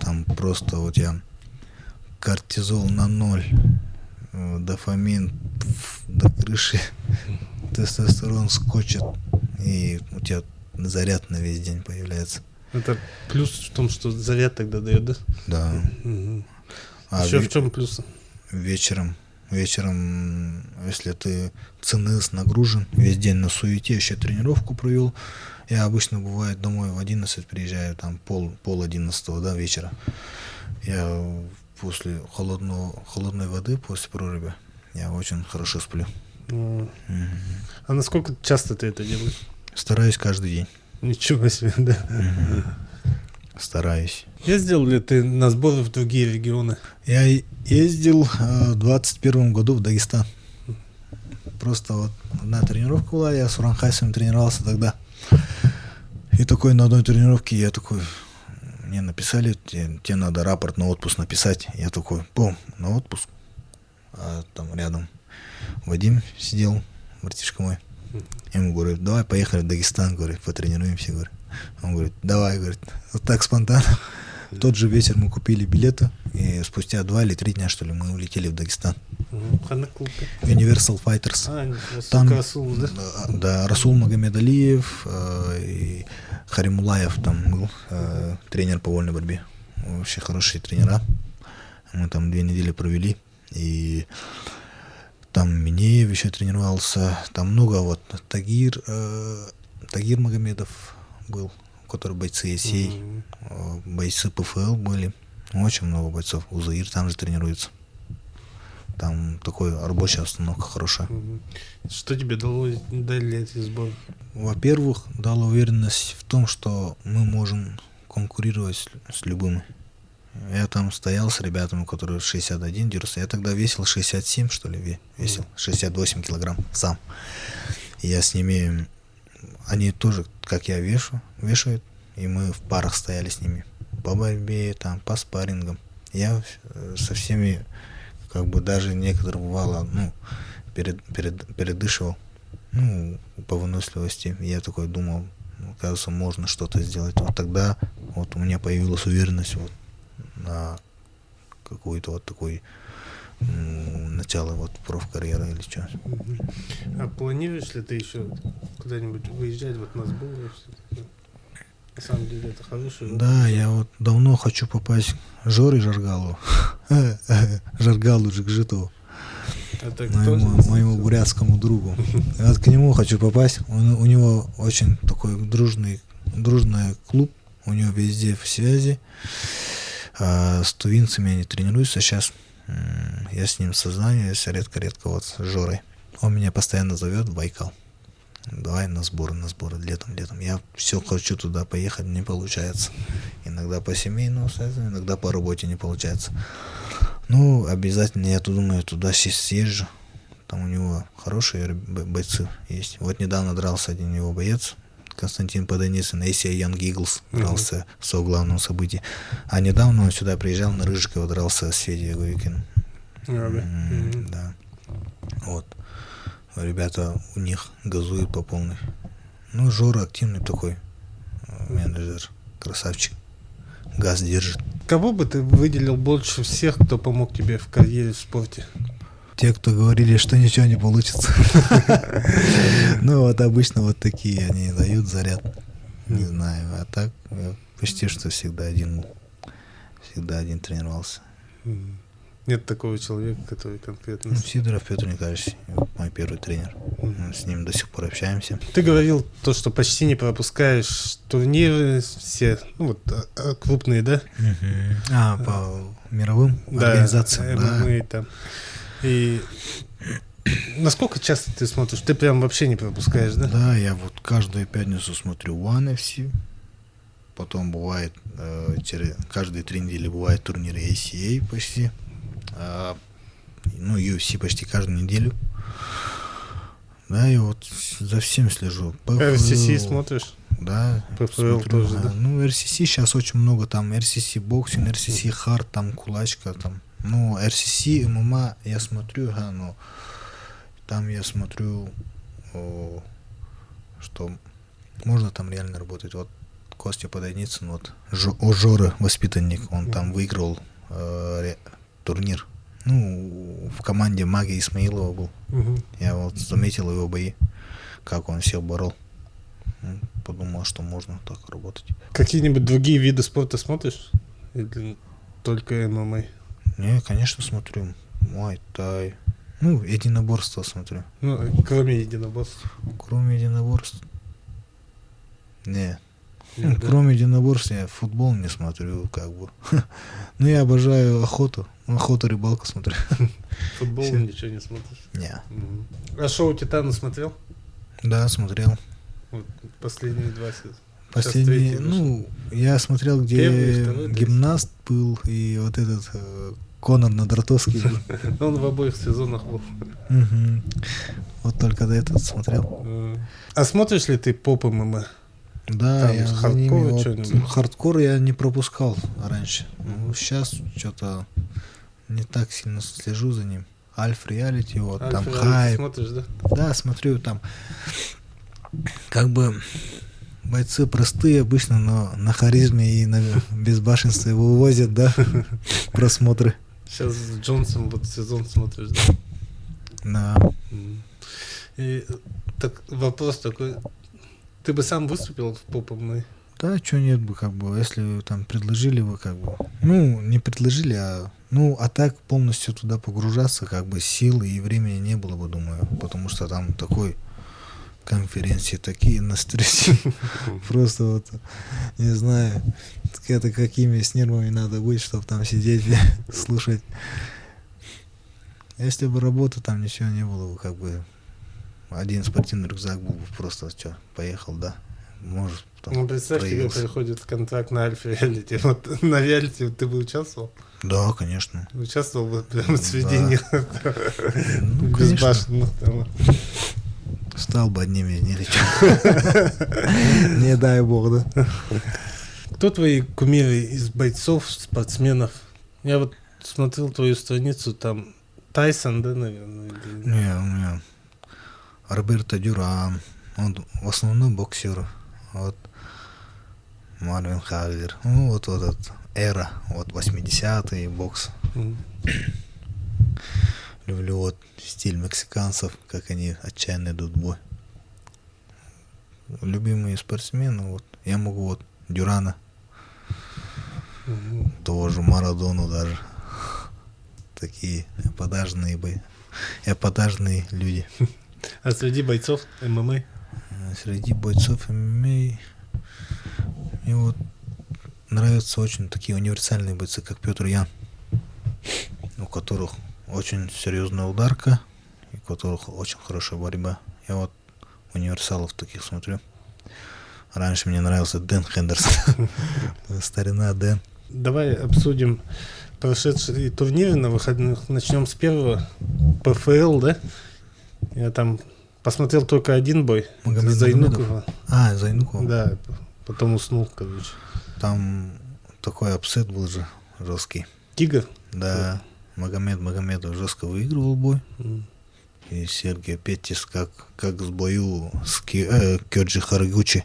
A: там просто я кортизол на 0, дофамин до крыши, тестостерон скочит, и у тебя заряд на весь день появляется.
B: Это плюс в том, что заряд тогда дает, да?
A: Да.
B: Еще в чем плюс?
A: Вечером, если ты ЦНС нагружен, весь день на суете, еще тренировку провел. Я обычно, бывает, домой в 11 приезжаю, там пол одиннадцатого, да, вечера. Я после холодной воды, после проруби, я очень хорошо сплю.
B: А насколько часто ты это делаешь?
A: Стараюсь каждый день.
B: Ничего себе, да.
A: Стараюсь.
B: Ездил ли ты на сборы в другие регионы?
A: Я ездил в 21 году в Дагестан. Просто одна тренировка была, я с Уранхайсом тренировался тогда. И такой на одной тренировке я такой, мне написали, тебе надо рапорт на отпуск написать. Я такой, бум, на отпуск. А там рядом Вадим сидел, братишка мой. Я ему говорю, давай поехали в Дагестан, говорю, потренируемся, говорю. Он говорит, давай, говорит, вот так спонтанно. В тот же вечер мы купили билеты, и спустя 2 или 3 дня, что ли, мы улетели в Дагестан.
B: Ханна клуб.
A: Universal Fighters.
B: А, Расул,
A: Там,
B: Расул, да?
A: Да, Расул Магомедалиев и Харимулаев там был, тренер по вольной борьбе. Вообще хорошие тренера. Мы там 2 недели провели, и там Минеев еще тренировался, там много вот Тагир Магомедов был, который бойцы ЭСЕЙ, бойцы ПФЛ были, очень много бойцов, Узаир там же тренируется. Там такой рабочая установка хорошая.
B: Что тебе дало, дали эти сборы?
A: Во-первых, дала уверенность в том, что мы можем конкурировать с любыми. Я там стоял с ребятами, которые 61 дерутся. Я тогда весил 67, что ли, весил. 68 килограмм сам. И я с ними... Они тоже, как я вешу, вешают. И мы в парах стояли с ними. По борьбе, там, по спаррингам. Я со всеми, как бы даже некоторые бывало, ну, передышивал, ну, по выносливости. Я такой думал, ну, кажется, можно что-то сделать. Вот тогда вот у меня появилась уверенность вот на какую-то вот такой начало вот профкарьеры или что.
B: А планируешь ли ты еще куда-нибудь выезжать вот на сборы? На самом деле это хороший опыт.
A: Да, я вот давно хочу попасть к Жоре Жаргалу. Жаргалу Джигжитову.
B: Это кто?
A: Моему бурятскому другу. Я вот к нему хочу попасть. У него очень такой дружный клуб. У него везде в связи. С тувинцами они тренируются сейчас. Я с ним созваниваюсь редко-редко вот с Жорой. Он меня постоянно зовет в Байкал. Давай на сборы, летом. Я все хочу туда поехать, не получается. Иногда по семейному обстоятельствам, иногда по работе не получается. Ну, обязательно, я думаю, туда съезжу. Там у него хорошие бойцы есть. Вот недавно дрался один его боец, Константин Подоницын, ACA Young Eagles, дрался в своем главном событии. А недавно он сюда приезжал, на Рыжикова дрался с Федей Гуюкиным. Да. Вот. Ребята у них газуют по полной. Ну, Жора активный такой менеджер, красавчик. Газ держит.
B: Кого бы ты выделил больше всех, кто помог тебе в карьере в спорте?
A: Те, кто говорили, что ничего не получится. Ну, вот обычно вот такие они дают заряд. Не знаю. А так я почти что всегда один был. Всегда один тренировался.
B: Нет такого человека, который конкретно...
A: Ну, Сидоров Петр Николаевич, мой первый тренер. Мы с ним до сих пор общаемся.
B: Ты говорил то, что почти не пропускаешь турниры все, ну вот крупные, да?
A: А, по мировым организациям, да.
B: ММА там. И насколько часто ты смотришь? Ты прям вообще не пропускаешь, да?
A: Да, я вот каждую пятницу смотрю One FC. Потом бывает, каждые 3 недели бывают турниры ACA почти. Ну, UFC почти каждую неделю. Да, я вот за всем слежу.
B: PFL, RCC смотришь?
A: Да.
B: PFL тоже, да?
A: Ну, RCC сейчас очень много там. RCC boxing, RCC hard, там кулачка, там. Ну, RCC, ММА я смотрю, да, но там я смотрю, что можно там реально работать. Вот Костя Подойницын, вот Жора воспитанник, он там выиграл турнир. Ну, в команде Маги Исмаилова был. Я вот заметил его бои, как он всех борол. Подумал, что можно так работать.
B: Какие-нибудь другие виды спорта смотришь? Или только ММА?
A: Не, конечно, смотрю. Муай-тай. Ну, единоборство смотрю.
B: Ну, кроме единоборств.
A: Кроме единоборств? Не. Ну, да. Кроме единоборств я футбол не смотрю, как бы. Ну, я обожаю охоту. Охоту, рыбалку смотрю.
B: Футбол ничего не смотришь?
A: Не.
B: А шоу «Титана» смотрел?
A: Да, смотрел.
B: Вот последние 2 сезона.
A: Последние, ну, я смотрел, где первый, второй, гимнаст был, и вот этот Конор Надратовский был.
B: Он в обоих сезонах был.
A: Вот только до этого смотрел.
B: А смотришь ли ты поп ММА?
A: Да, там я за ними, вот, хардкор я не пропускал раньше. Ну, сейчас что-то не так сильно слежу за ним. Альф Реалити, вот там хайп.
B: Смотришь, да?
A: Да, смотрю там. Как бы бойцы простые обычно, но на харизме и на безбашенстве вывозят, да, просмотры.
B: Сейчас с Джонсом вот сезон смотришь, да?
A: Да.
B: И так вопрос такой. Ты бы сам выступил в поп ММА?
A: Да, чё нет бы, как бы, если там предложили бы, как бы, ну, не предложили, а, ну, а так полностью туда погружаться, как бы, сил и времени не было бы, думаю, потому что там такой конференции, такие на стрессе, просто вот, не знаю, это какими с нервами надо быть, чтобы там сидеть, слушать. Если бы работы там ничего не было бы, как бы один спортивный рюкзак был бы просто, что, поехал, да. Может, там
B: Ну, представь, тебе
A: проявился.
B: приходит контракт на Альфа Реалити. Вот на реалити ты бы участвовал?
A: Да, конечно.
B: Участвовал бы прямо среди
A: Да.
B: них.
A: Ну, конечно.
B: Безбашенных там.
A: Стал бы одним из них. Не дай бог, да?
B: Кто твои кумиры из бойцов, спортсменов? Я вот смотрел твою страницу, там Тайсон, да, наверное? или-
A: Не, у меня Роберто Дюран, он в основном боксер. Вот Марвин Хаглер. Ну, вот, вот этот эра, вот 80-е бокс.
B: Мгм.
A: Люблю вот стиль мексиканцев, как они отчаянно идут в бой. Любимые спортсмены, вот я могу вот Дюрана,
B: Мгм.
A: того же Марадону даже. Такие эпатажные бои, эпатажные люди.
B: А среди бойцов ММА?
A: Среди бойцов ММА мне вот нравятся очень такие универсальные бойцы, как Петр Ян, у которых очень серьезная ударка и у которых очень хорошая борьба. Я вот универсалов таких смотрю. Раньше мне нравился Дэн Хендерсон. Старина Дэн.
B: Давай обсудим прошедшие турниры на выходных. Начнем с первого. ПФЛ, да? Я там посмотрел только один бой.
A: Магомед
B: Зайнукова.
A: А, Зайнукова.
B: Да, потом уснул, короче.
A: Там такой upset был же жесткий.
B: Тигр?
A: Да, Магомед Магомедов жестко выигрывал бой.
B: М.
A: И Сергей Петтис как с бою с Кёджи Харагучи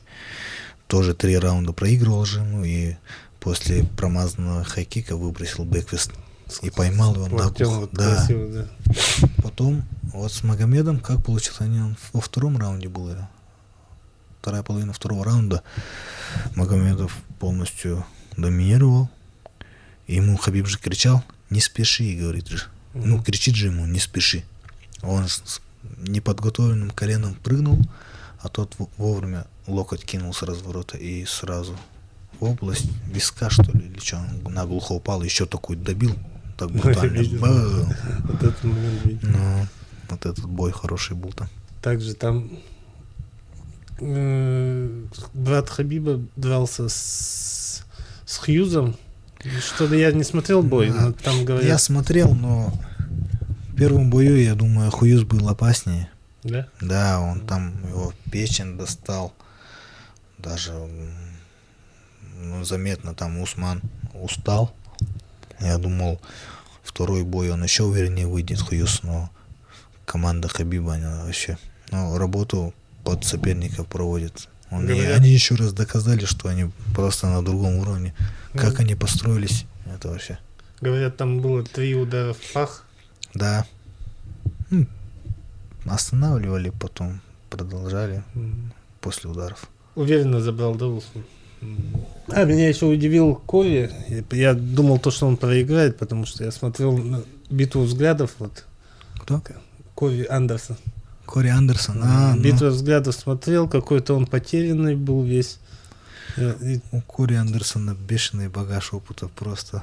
A: тоже 3 раунда проигрывал же ему. И после промазанного хайкика выбросил backfist и поймал его на
B: Локтем
A: глухо.
B: вот
A: Да.
B: красиво, да.
A: Потом вот с Магомедом, как получилось, они он во втором раунде был, или? Вторая половина второго раунда Магомедов полностью доминировал. И ему Хабиб же кричал, не спеши, говорит же. Ну, кричит же ему, не спеши. Он с неподготовленным коленом прыгнул, а тот вовремя локоть кинул с разворота и сразу в область виска, что ли, или что, он наглухо упал, еще такой добил, так
B: Ну, я
A: брутально.
B: видел.
A: Бэм.
B: Вот этот момент видел.
A: Ну, вот этот бой хороший был там.
B: Также там брат Хабиба дрался с Хьюзом. Что-то я не смотрел бой, но там говорят...
A: Я смотрел, но в первом бою, я думаю, Хьюз был опаснее.
B: Да?
A: Да, он там его печень достал. Даже заметно там Усман устал. Я думал, второй бой он еще увереннее выйдет, Хьюз, но команда Хабиба, она вообще, работу под соперников проводит.
B: Говорят.
A: Они еще раз доказали, что они просто на другом уровне. Как
B: Мгм.
A: они построились, это вообще.
B: Говорят, там было 3 удара в пах.
A: Да. Останавливали, потом продолжали после ударов.
B: Уверенно забрал, да, Усман? А, меня еще удивил Кори. Я думал, то, что он проиграет, потому что я смотрел на битву взглядов. Вот.
A: Кто?
B: Кори Андерсон.
A: Кори Андерсон. А, ну.
B: Битву взглядов смотрел, какой-то он потерянный был весь. И
A: У Кори Андерсона бешеный багаж опыта просто.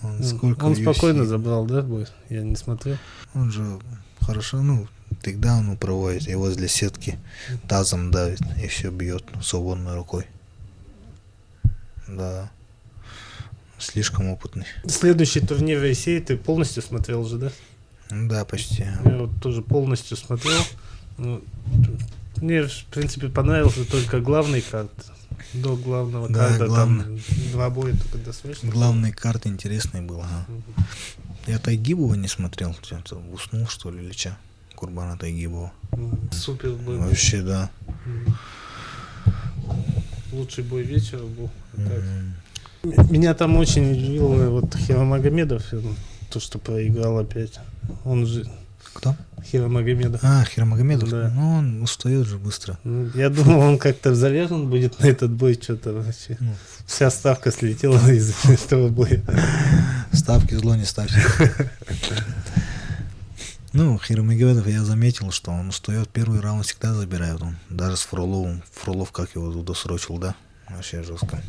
A: Он сколько
B: он
A: в UFC?
B: спокойно забрал, да, бой? Я не смотрел.
A: Он же хорошо, тейкдауну проводит, и возле сетки тазом давит, и все бьет свободной рукой. Да. Слишком опытный.
B: Следующий турнир в России ты полностью смотрел же, да?
A: Да, почти.
B: Я вот тоже полностью смотрел. Мне, в принципе, понравился только главный карт. До главного
A: Да,
B: карта
A: главный.
B: там 2 боя только досрочно.
A: Главный карт интересный был, ага. Я Тайгибова не смотрел, что-то уснул, что ли, или че? Курбана Тайгибова.
B: Супер бой.
A: Вообще, да.
B: Лучший бой вечера был. Так. Меня там очень удивил вот Хирамагомедов, то, что проиграл опять. Он же
A: Кто?
B: Хирамагомедов.
A: А, Хирамагомедов.
B: Да.
A: Ну, он устает же быстро.
B: Я думал, он как-то завязан будет на этот бой, что-то вообще.
A: Ну.
B: Вся ставка слетела из этого боя.
A: Ставки зло не ставьте. Хирамагомедов, я заметил, что он устает. Первый раунд всегда забирает он. Даже с Фроловым. Фролов как его досрочил, да? Вообще жестко.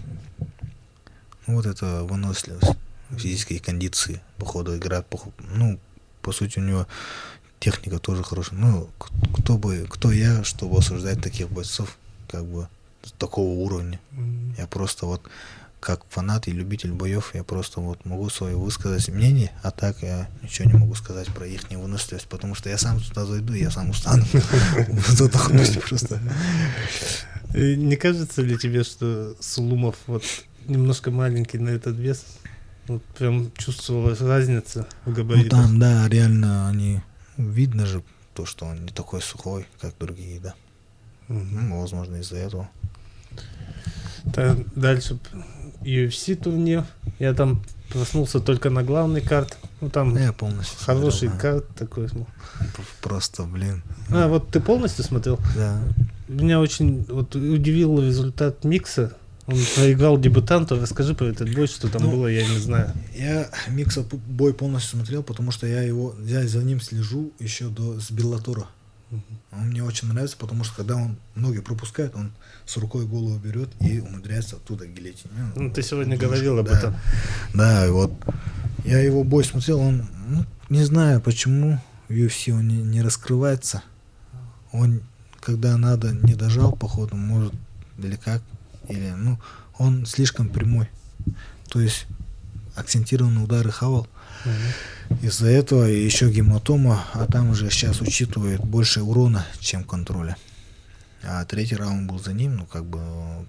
A: Вот это выносливость. Физические кондиции, походу, игра, По сути, у него техника тоже хорошая. Ну, кто я, чтобы осуждать таких бойцов, как бы, такого уровня. Я просто вот, как фанат и любитель боев, я просто вот могу свое высказать мнение, а так я ничего не могу сказать про их невыносливость, потому что я сам туда зайду, я сам устану, задохнусь просто.
B: Не кажется ли тебе, что Сулумов вот немножко маленький на этот вес? Вот прям чувствовалась разница в габаритах.
A: Ну там, да, реально они... Видно же то, что он не такой сухой, как другие, да. Ну, возможно, из-за этого.
B: Так, дальше UFC турнир. Я там проснулся только на главный карт. Ну, там
A: я полностью
B: хороший
A: смотрел, да.
B: карт такой.
A: Просто, блин.
B: А, вот ты полностью смотрел?
A: Да.
B: Меня очень вот удивил результат Микса. Он проиграл дебютанту. Расскажи про этот бой, что там было, я не знаю.
A: Я Микса бой полностью смотрел, потому что я за ним слежу еще с Беллатора. Он мне очень нравится, потому что когда он ноги пропускает, он с рукой голову берет и умудряется оттуда гильотину.
B: Ну, ты сегодня говорил об этом.
A: Да, вот я его бой смотрел, он, ну, не знаю почему в UFC он не раскрывается. Он, когда надо, не дожал, походу, может, или как, или, ну, он слишком прямой. То есть акцентированные удары хавал. Из-за этого еще гематома, а там уже сейчас учитывают больше урона, чем контроля. А третий раунд был за ним, ну как бы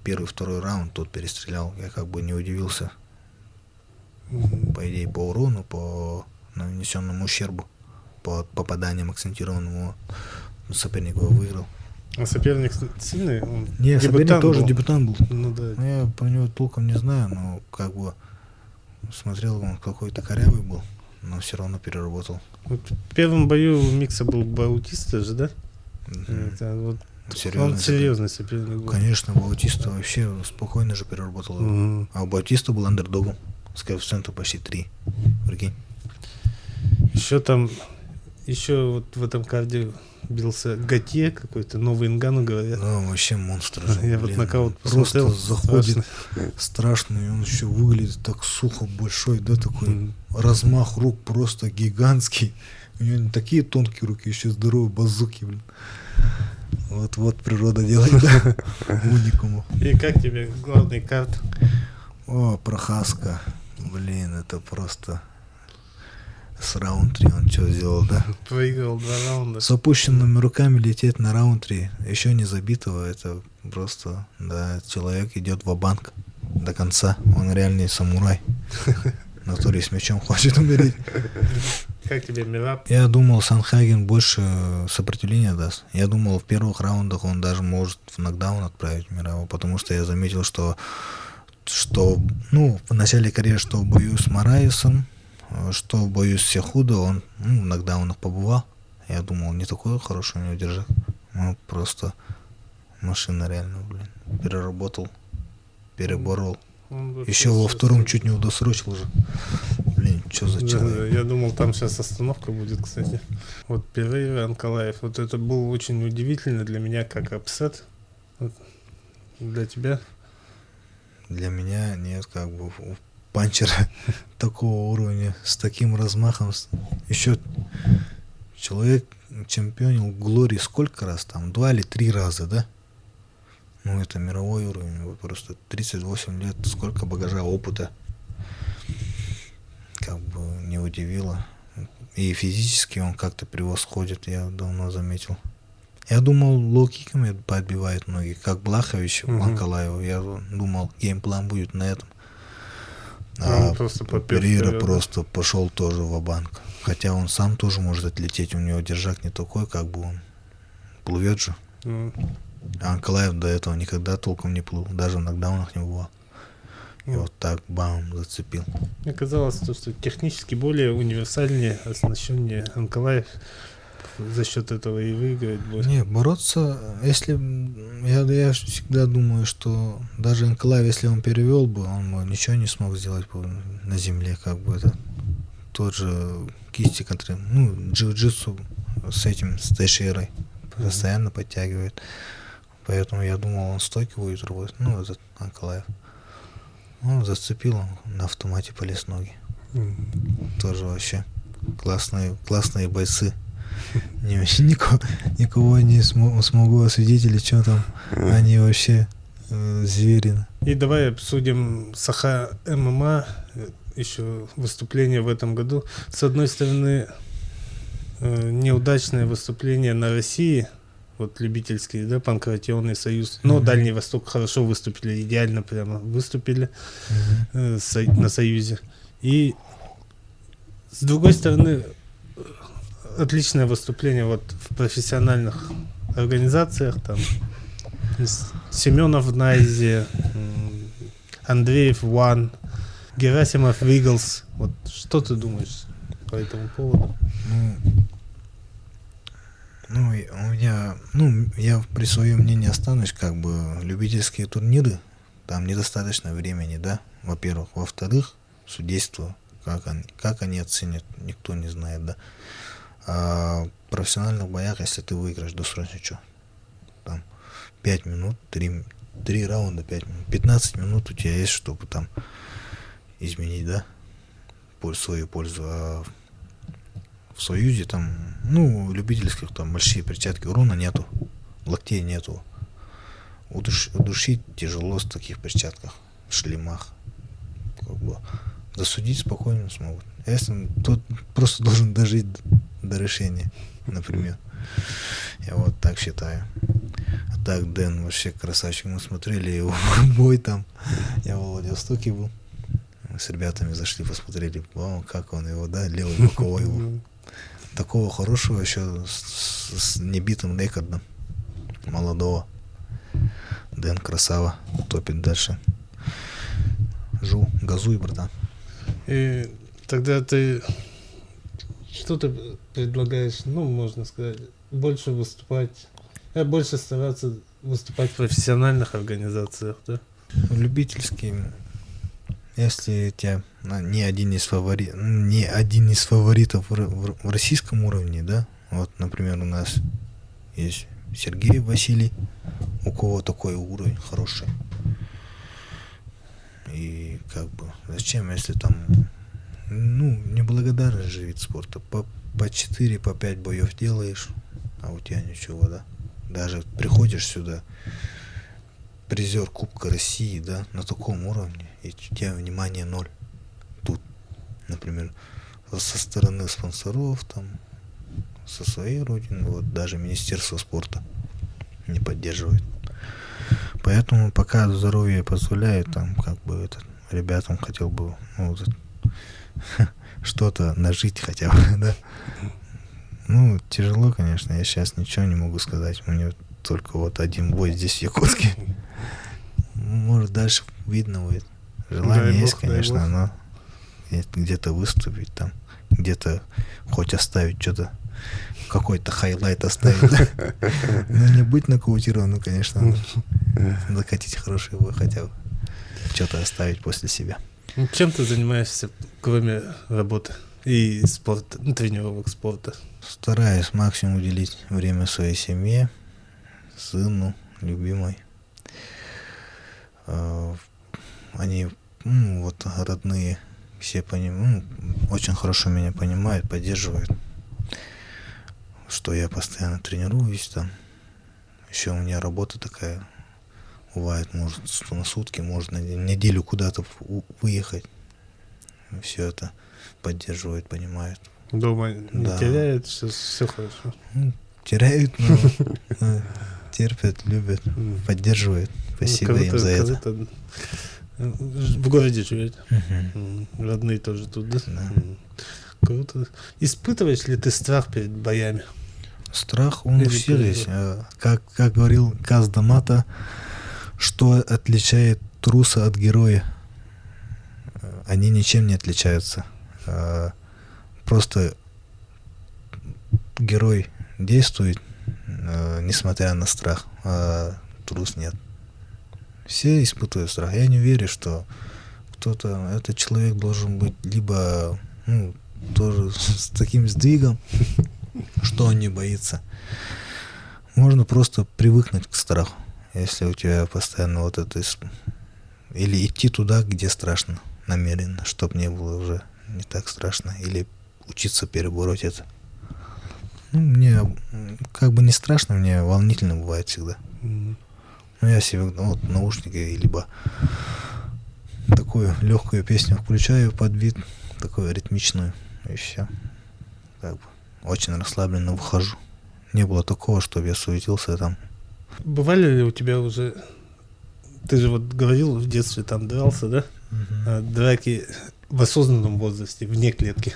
A: первый, второй раунд тот перестрелял, я как бы не удивился. По идее, по урону, по нанесенному ущербу, по попаданиям акцентированному сопернику выиграл.
B: А соперник сильный? Он
A: Не, соперник тоже
B: был.
A: Дебютант был.
B: Ну, да.
A: Я про него толком не знаю, но как бы смотрел, он какой-то корявый был, но все равно переработал.
B: Вот в первом бою у Микса был Баутиста же, да? Это вот
A: серьезный,
B: он серьезный соперник был.
A: Конечно, Баутиста вообще спокойно же переработал. А у Баутиста был андердогом с коэффициентом почти 3. Прикинь.
B: Еще там, еще вот в этом карде бился Готье какой-то, новый Нгану, говорят.
A: Да, вообще монстр же.
B: Я вот нокаут посмотрел.
A: Просто заходит страшно, и он еще выглядит так сухо, большой, да, такой размах рук просто гигантский. У него не такие тонкие руки, еще здоровые базуки, блин. Вот-вот природа делает, да, уникуму.
B: И как тебе главный карт?
A: О, Прохаска. Блин, это просто... С раунд 3 он что сделал, да?
B: Проиграл 2 раунда.
A: С опущенными руками лететь на раунд 3, еще не забитого, это просто, да, человек идет ва-банк до конца. Он реальный самурай. В натуре с мечом хочет умереть.
B: Как тебе Мераб?
A: Я думал, Санхаген больше сопротивления даст. Я думал, в первых раундах он даже может в нокдаун отправить Мераба, потому что я заметил, что ну, в начале карьеры, что в бою с Мораесом, что в бою с Сехудо, он, ну, в нокдаунах побывал. Я думал, не такой хороший у него держак. Ну, просто машина реально, блин, переработал, переборол. Еще во втором чуть не удосрочил уже. Блин, что за человек?
B: Да, я думал, там сейчас остановка будет, кстати. Вот Перейра, Анкалаев. Вот это было очень удивительно для меня, как upset. Вот. Для тебя?
A: Для меня нет, как бы панчера такого уровня, с таким размахом. Еще человек чемпионил Глори сколько раз там? 2 или 3 раза, да? Ну, это мировой уровень. Вот просто 38 лет, сколько багажа опыта. Как бы не удивило. И физически он как-то превосходит, я давно заметил. Я думал, лоу-киками подбивает ноги, как Блахович Анкалаеву. Я думал, game plan будет на этом. А
B: просто
A: Перейра просто пошел тоже ва-банк. Хотя он сам тоже может отлететь, у него держак не такой, как бы он плывет же. А Анкалаев до этого никогда толком не плыл, даже в нокдаунах не бывал. И вот так, бам, зацепил.
B: Мне казалось, то, что технически более универсальнее, оснащеннее Анкалаев за счет этого и выиграет бой.
A: Не, бороться, если... Я всегда думаю, что даже Анкалаев, если он перевел бы, он бы ничего не смог сделать на земле, как бы это. Тот же кисти, который, ну, джиу-джитсу с этим, с Тейшерой постоянно подтягивает. Поэтому я думал, он стойки будет работать. Ну, этот Анкалаев. Он зацепил, он на автомате полез ноги. Тоже вообще. Классные, классные бойцы. Не, никого, никого не смогу осудить или что там. Они вообще звери.
B: И давай обсудим Саха ММА, еще выступление в этом году. С одной стороны, неудачное выступление на России, вот любительский, да, Панкратионный союз. Но Дальний Восток хорошо выступили, идеально прямо выступили на Союзе. И с другой стороны, отличное выступление вот в профессиональных организациях, там Семенов в Найзе, Андреев One, Герасимов Eagles. Вот что ты думаешь по этому поводу?
A: Ну, у меня, ну, я при своем мнении останусь, как бы, любительские турниры, там недостаточно времени, да, во-первых. Во-вторых, судейство, как они оценят, никто не знает, да. А в профессиональных боях, если ты выиграешь досрочно, что? Там 5 минут, 3 раунда, 5 минут, 15 минут у тебя есть, чтобы там изменить, да, свою пользу. А в Союзе там, ну, любительских там большие перчатки, урона нету, локтей нету. Удушить тяжело в таких перчатках, в шлемах. Как бы засудить спокойно смогут. Если тот просто должен дожить до решения, например. Я вот так считаю. А так Дэн вообще красавчик. Мы смотрели его бой там. Я в Владивостоке был. Мы с ребятами зашли, посмотрели, о, как он его, да, левый боковой его. Такого хорошего еще с небитым рекордом. Молодого. Дэн красава. Топит дальше. Жу, газуй, братан.
B: И тогда ты что ты предлагаешь, ну, можно сказать, больше выступать, больше стараться выступать в профессиональных организациях, да?
A: Любительские, если тебя не один из не один из фаворитов в российском уровне, да, вот, например, у нас есть Сергей Василий, у кого такой уровень хороший. И как бы зачем, если там, ну, неблагодарный же вид спорта. По 4, по 5 боев делаешь, а у тебя ничего, да. Даже приходишь сюда, призер Кубка России, да, на таком уровне, и у тебя внимание ноль. Тут, например, со стороны спонсоров, там, со своей родины, вот даже Министерство спорта не поддерживает. Поэтому пока здоровье позволяет, там, как бы, этот, ребятам хотел бы, ну, вот, что-то нажить хотя бы, да. Ну, тяжело, конечно, я щас ничего не могу сказать. У меня только вот один бой здесь, в Якутске. Может, дальше видно будет. Желание
B: Дай
A: есть,
B: бог, дай
A: конечно,
B: бог.
A: но где-то выступить там, где-то хоть оставить что-то, какой-то хайлайт оставить, да? Ну, не быть нокаутированным, конечно, но закатить хороший бой хотя бы, что-то оставить после себя.
B: Чем ты занимаешься, кроме работы и спорта, ну, тренировок спорта?
A: Стараюсь максимум уделить время своей семье, сыну, любимой. Они, ну, вот родные, все очень хорошо меня понимают, поддерживают, что я постоянно тренируюсь там. Еще у меня работа такая, бывает, может, на сутки, может, на неделю куда-то выехать. Все это поддерживают, понимают.
B: Дома не
A: Да.
B: теряют, все хорошо.
A: Теряют, но терпят, любят, поддерживают. Спасибо им за это.
B: Круто. В городе живете? Родные тоже тут, да?
A: Да.
B: Круто. Испытываешь ли ты страх перед боями?
A: Страх, он у
B: Или
A: всех
B: перед
A: есть. Как говорил Каз Дамата, что отличает труса от героя? Они ничем не отличаются. Просто герой действует, несмотря на страх, а трус нет. Все испытывают страх. Я не верю, что кто-то, этот человек должен быть либо, тоже с таким сдвигом, что он не боится. Можно просто привыкнуть к страху, если у тебя постоянно вот это или идти туда, где страшно, намеренно, чтоб не было уже не так страшно, или учиться перебороть это. Ну, мне как бы не страшно, мне волнительно бывает всегда. Ну, я себе ну, вот, наушники, либо такую легкую песню включаю под бит, такую ритмичную, и все. Как бы очень расслабленно выхожу. Не было такого, чтобы я суетился там.
B: Бывали ли у тебя уже... Ты же вот говорил в детстве там дрался, да? А, Драки в осознанном возрасте, вне клетки.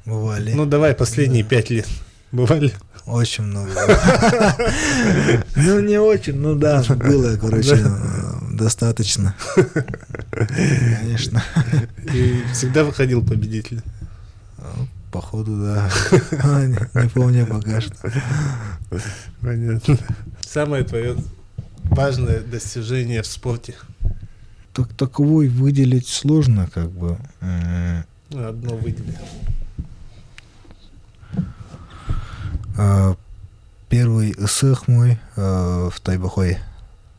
A: Бывали.
B: Ну, давай последние 5 лет. Бывали?
A: Очень много. Ну, не очень, ну да, было, короче, достаточно. Конечно.
B: И всегда выходил победитель.
A: Походу, да. Не помню пока что.
B: Понятно. Самое твое важное достижение в спорте?
A: Так таковой выделить сложно, как бы.
B: Ну, одно выдели.
A: А, первый ыһыах мой в Тойбохое.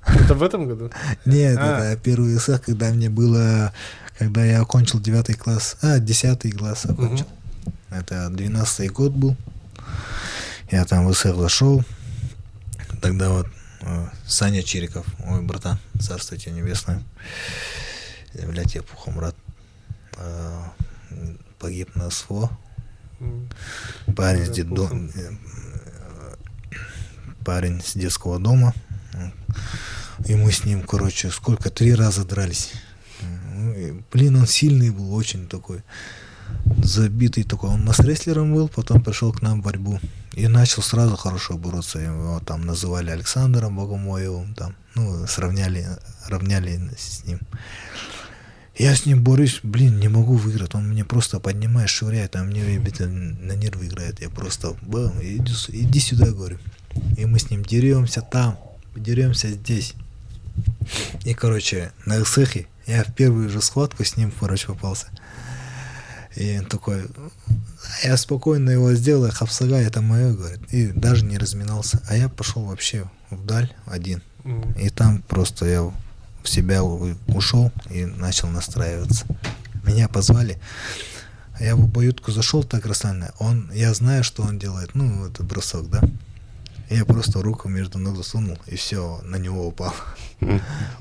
B: Это в этом году?
A: Нет, это первый ыһыах, когда мне было, когда я окончил девятый класс, 10 класс окончил. Это 12-й год был. Я там в ыһыах зашел. Тогда вот Саня Чириков, мой братан, царство тебе небесное, земля тебе пухом, брат, погиб на СВО. Парень с детдом, парень с детского дома. И мы с ним, короче, сколько, три раза дрались. Ну, и, блин, он сильный был, очень такой, забитый такой. Он мас-рестлером был, потом пришел к нам в борьбу. И начал сразу хорошо бороться. Его там называли Александром Богомоевым, там, ну, сравняли, равняли с ним. Я с ним борюсь, блин, не могу выиграть. Он меня просто поднимает, швыряет, а мне ребята на нервы играет. Я просто, бам, иди, иди сюда, говорю. И мы с ним деремся там, деремся здесь. И, короче, на ыһыахе я в первую же схватку с ним, короче, попался. И он такой, я спокойно его сделаю, хапсагай, это мое, говорит. И даже не разминался. А я пошел вообще вдаль один. И там просто я в себя ушел и начал настраиваться. Меня позвали. Я в обоюдку зашел так расслабленно. Он, я знаю, что он делает. Ну, это бросок, да. Я просто руку между ног засунул, и все, на него упал.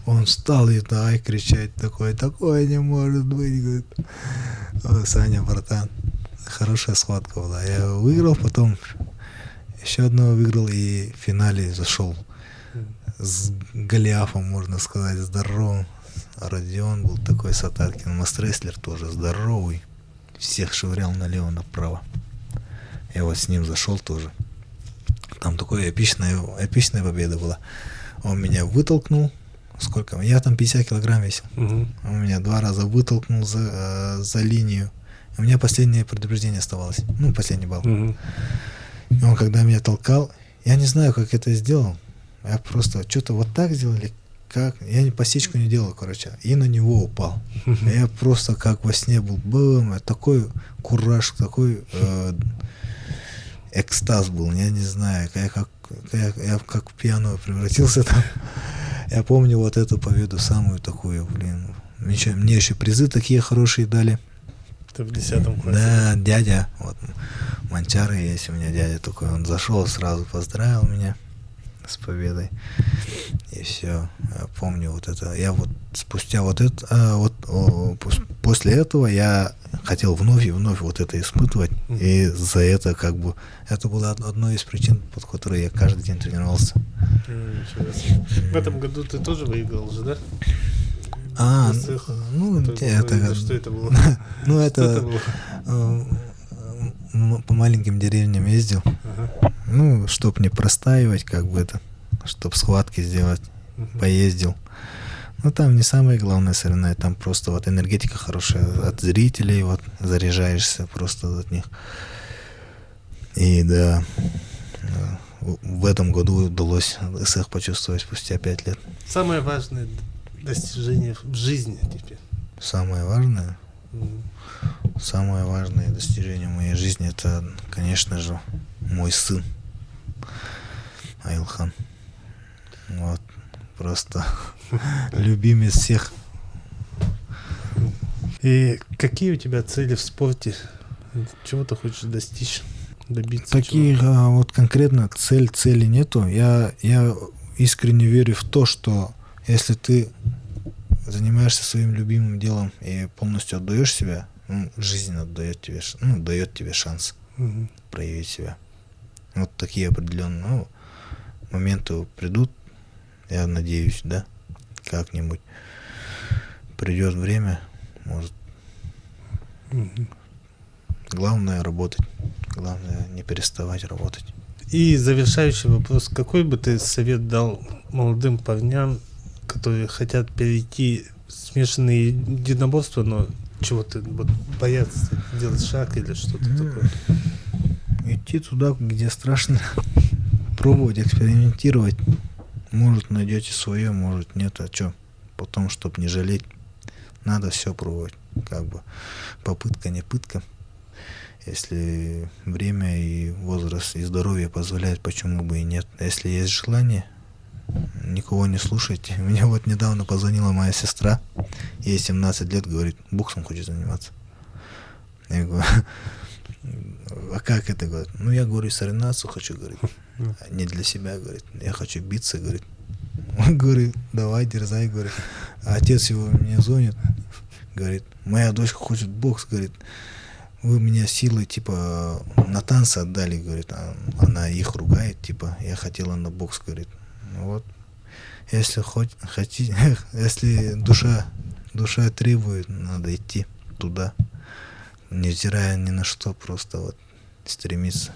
A: Он встал и давай кричать такой, такое не может быть, говорит. Саня, братан, хорошая схватка была. Я выиграл, потом еще одного выиграл и в финале зашел с Голиафом, можно сказать, здоровым. Родион был такой Сатаркин, мас-рестлер тоже здоровый. Всех швырял налево-направо. Я вот с ним зашел тоже. Там такая эпичная, эпичная победа была. Он меня вытолкнул. Сколько? Я там 50 килограмм весил. Он меня два раза вытолкнул за линию. У меня последнее предупреждение оставалось. Ну, последний балл. И он, когда меня толкал, я не знаю, как это сделал. Я просто что-то вот так сделали, как. Я не посечку не делал, короче. И на него упал. Я просто как во сне был. Бум, такой кураж, такой экстаз был. Я не знаю, я как в пьяного превратился там. Я помню вот эту победу, самую такую, блин. Мне еще призы такие хорошие дали.
B: Это в 10 классе.
A: Да, дядя, вот Манчары есть у меня дядя такой, он зашел, сразу поздравил меня с победой. И все, я помню вот это. Я вот спустя вот это, вот после этого я хотел вновь и вновь вот это испытывать. И за это как бы, это было одной из причин, под которой я каждый день тренировался.
B: Ничего себе. В этом году ты тоже выиграл же, да?
A: А, ну, это,
B: Что это было?
A: Ну, это, было? По маленьким деревням ездил. Ну, чтоб не простаивать, как бы это, чтоб схватки сделать, поездил. Ну, там не самое главное соревнование, там просто вот энергетика хорошая от зрителей, вот заряжаешься просто от них. И да, в этом году удалось ыһыах почувствовать спустя 5 лет.
B: Самое важное достижение в жизни теперь.
A: Самое важное? Самое важное достижение в моей жизни это, конечно же, мой сын Айлхан. Вот, просто любимец всех.
B: И какие у тебя цели в спорте? Чего ты хочешь достичь, добиться?
A: Таких
B: чего?
A: вот конкретно цели нету. Я искренне верю в то, что если ты занимаешься своим любимым делом и полностью отдаешь себя, ну, жизнь отдает тебе, ну, дает тебе шанс проявить себя. Вот такие определенные, ну, моменты придут, я надеюсь, да, как-нибудь придет время, может. Главное работать, главное не переставать работать.
B: И завершающий вопрос. Какой бы ты совет дал молодым парням, которые хотят перейти в смешанные единоборства, но чего-то вот боятся делать шаг или что-то такое?
A: Идти туда, где страшно, пробовать, экспериментировать. Может, найдете свое, может, нет. А чё? Потом, чтоб не жалеть, надо все пробовать. Как бы попытка не пытка. Если время и возраст и здоровье позволяют, почему бы и нет. Если есть желание, никого не слушайте. Мне вот недавно позвонила моя сестра, ей 17 лет, говорит, боксом хочет заниматься. Я говорю, а как это, говорит? Ну, я, говорю, соревноваться хочу, говорит. Не для себя, говорит. Я хочу биться, говорит. Он говорит, давай, дерзай, говорит. А отец его мне звонит, говорит, моя дочка хочет бокс, говорит. Вы меня силой, типа, на танцы отдали, говорит. А она их ругает, типа, я хотела на бокс, говорит. Ну вот, если хоть, хотите, если душа требует, надо идти туда, невзирая ни на что, просто вот стремиться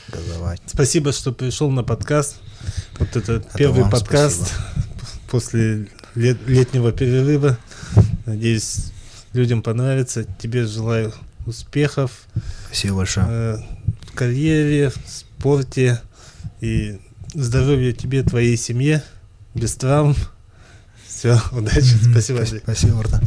A: газовать.
B: Спасибо, что пришел на подкаст. Вот это первый подкаст
A: спасибо.
B: После летнего перерыва. Надеюсь, людям понравится. Тебе желаю успехов.
A: Спасибо большое.
B: В карьере, в спорте. И здоровья тебе, твоей семье. Без травм. Все, удачи. Спасибо, Андрей.
A: Спасибо, братан.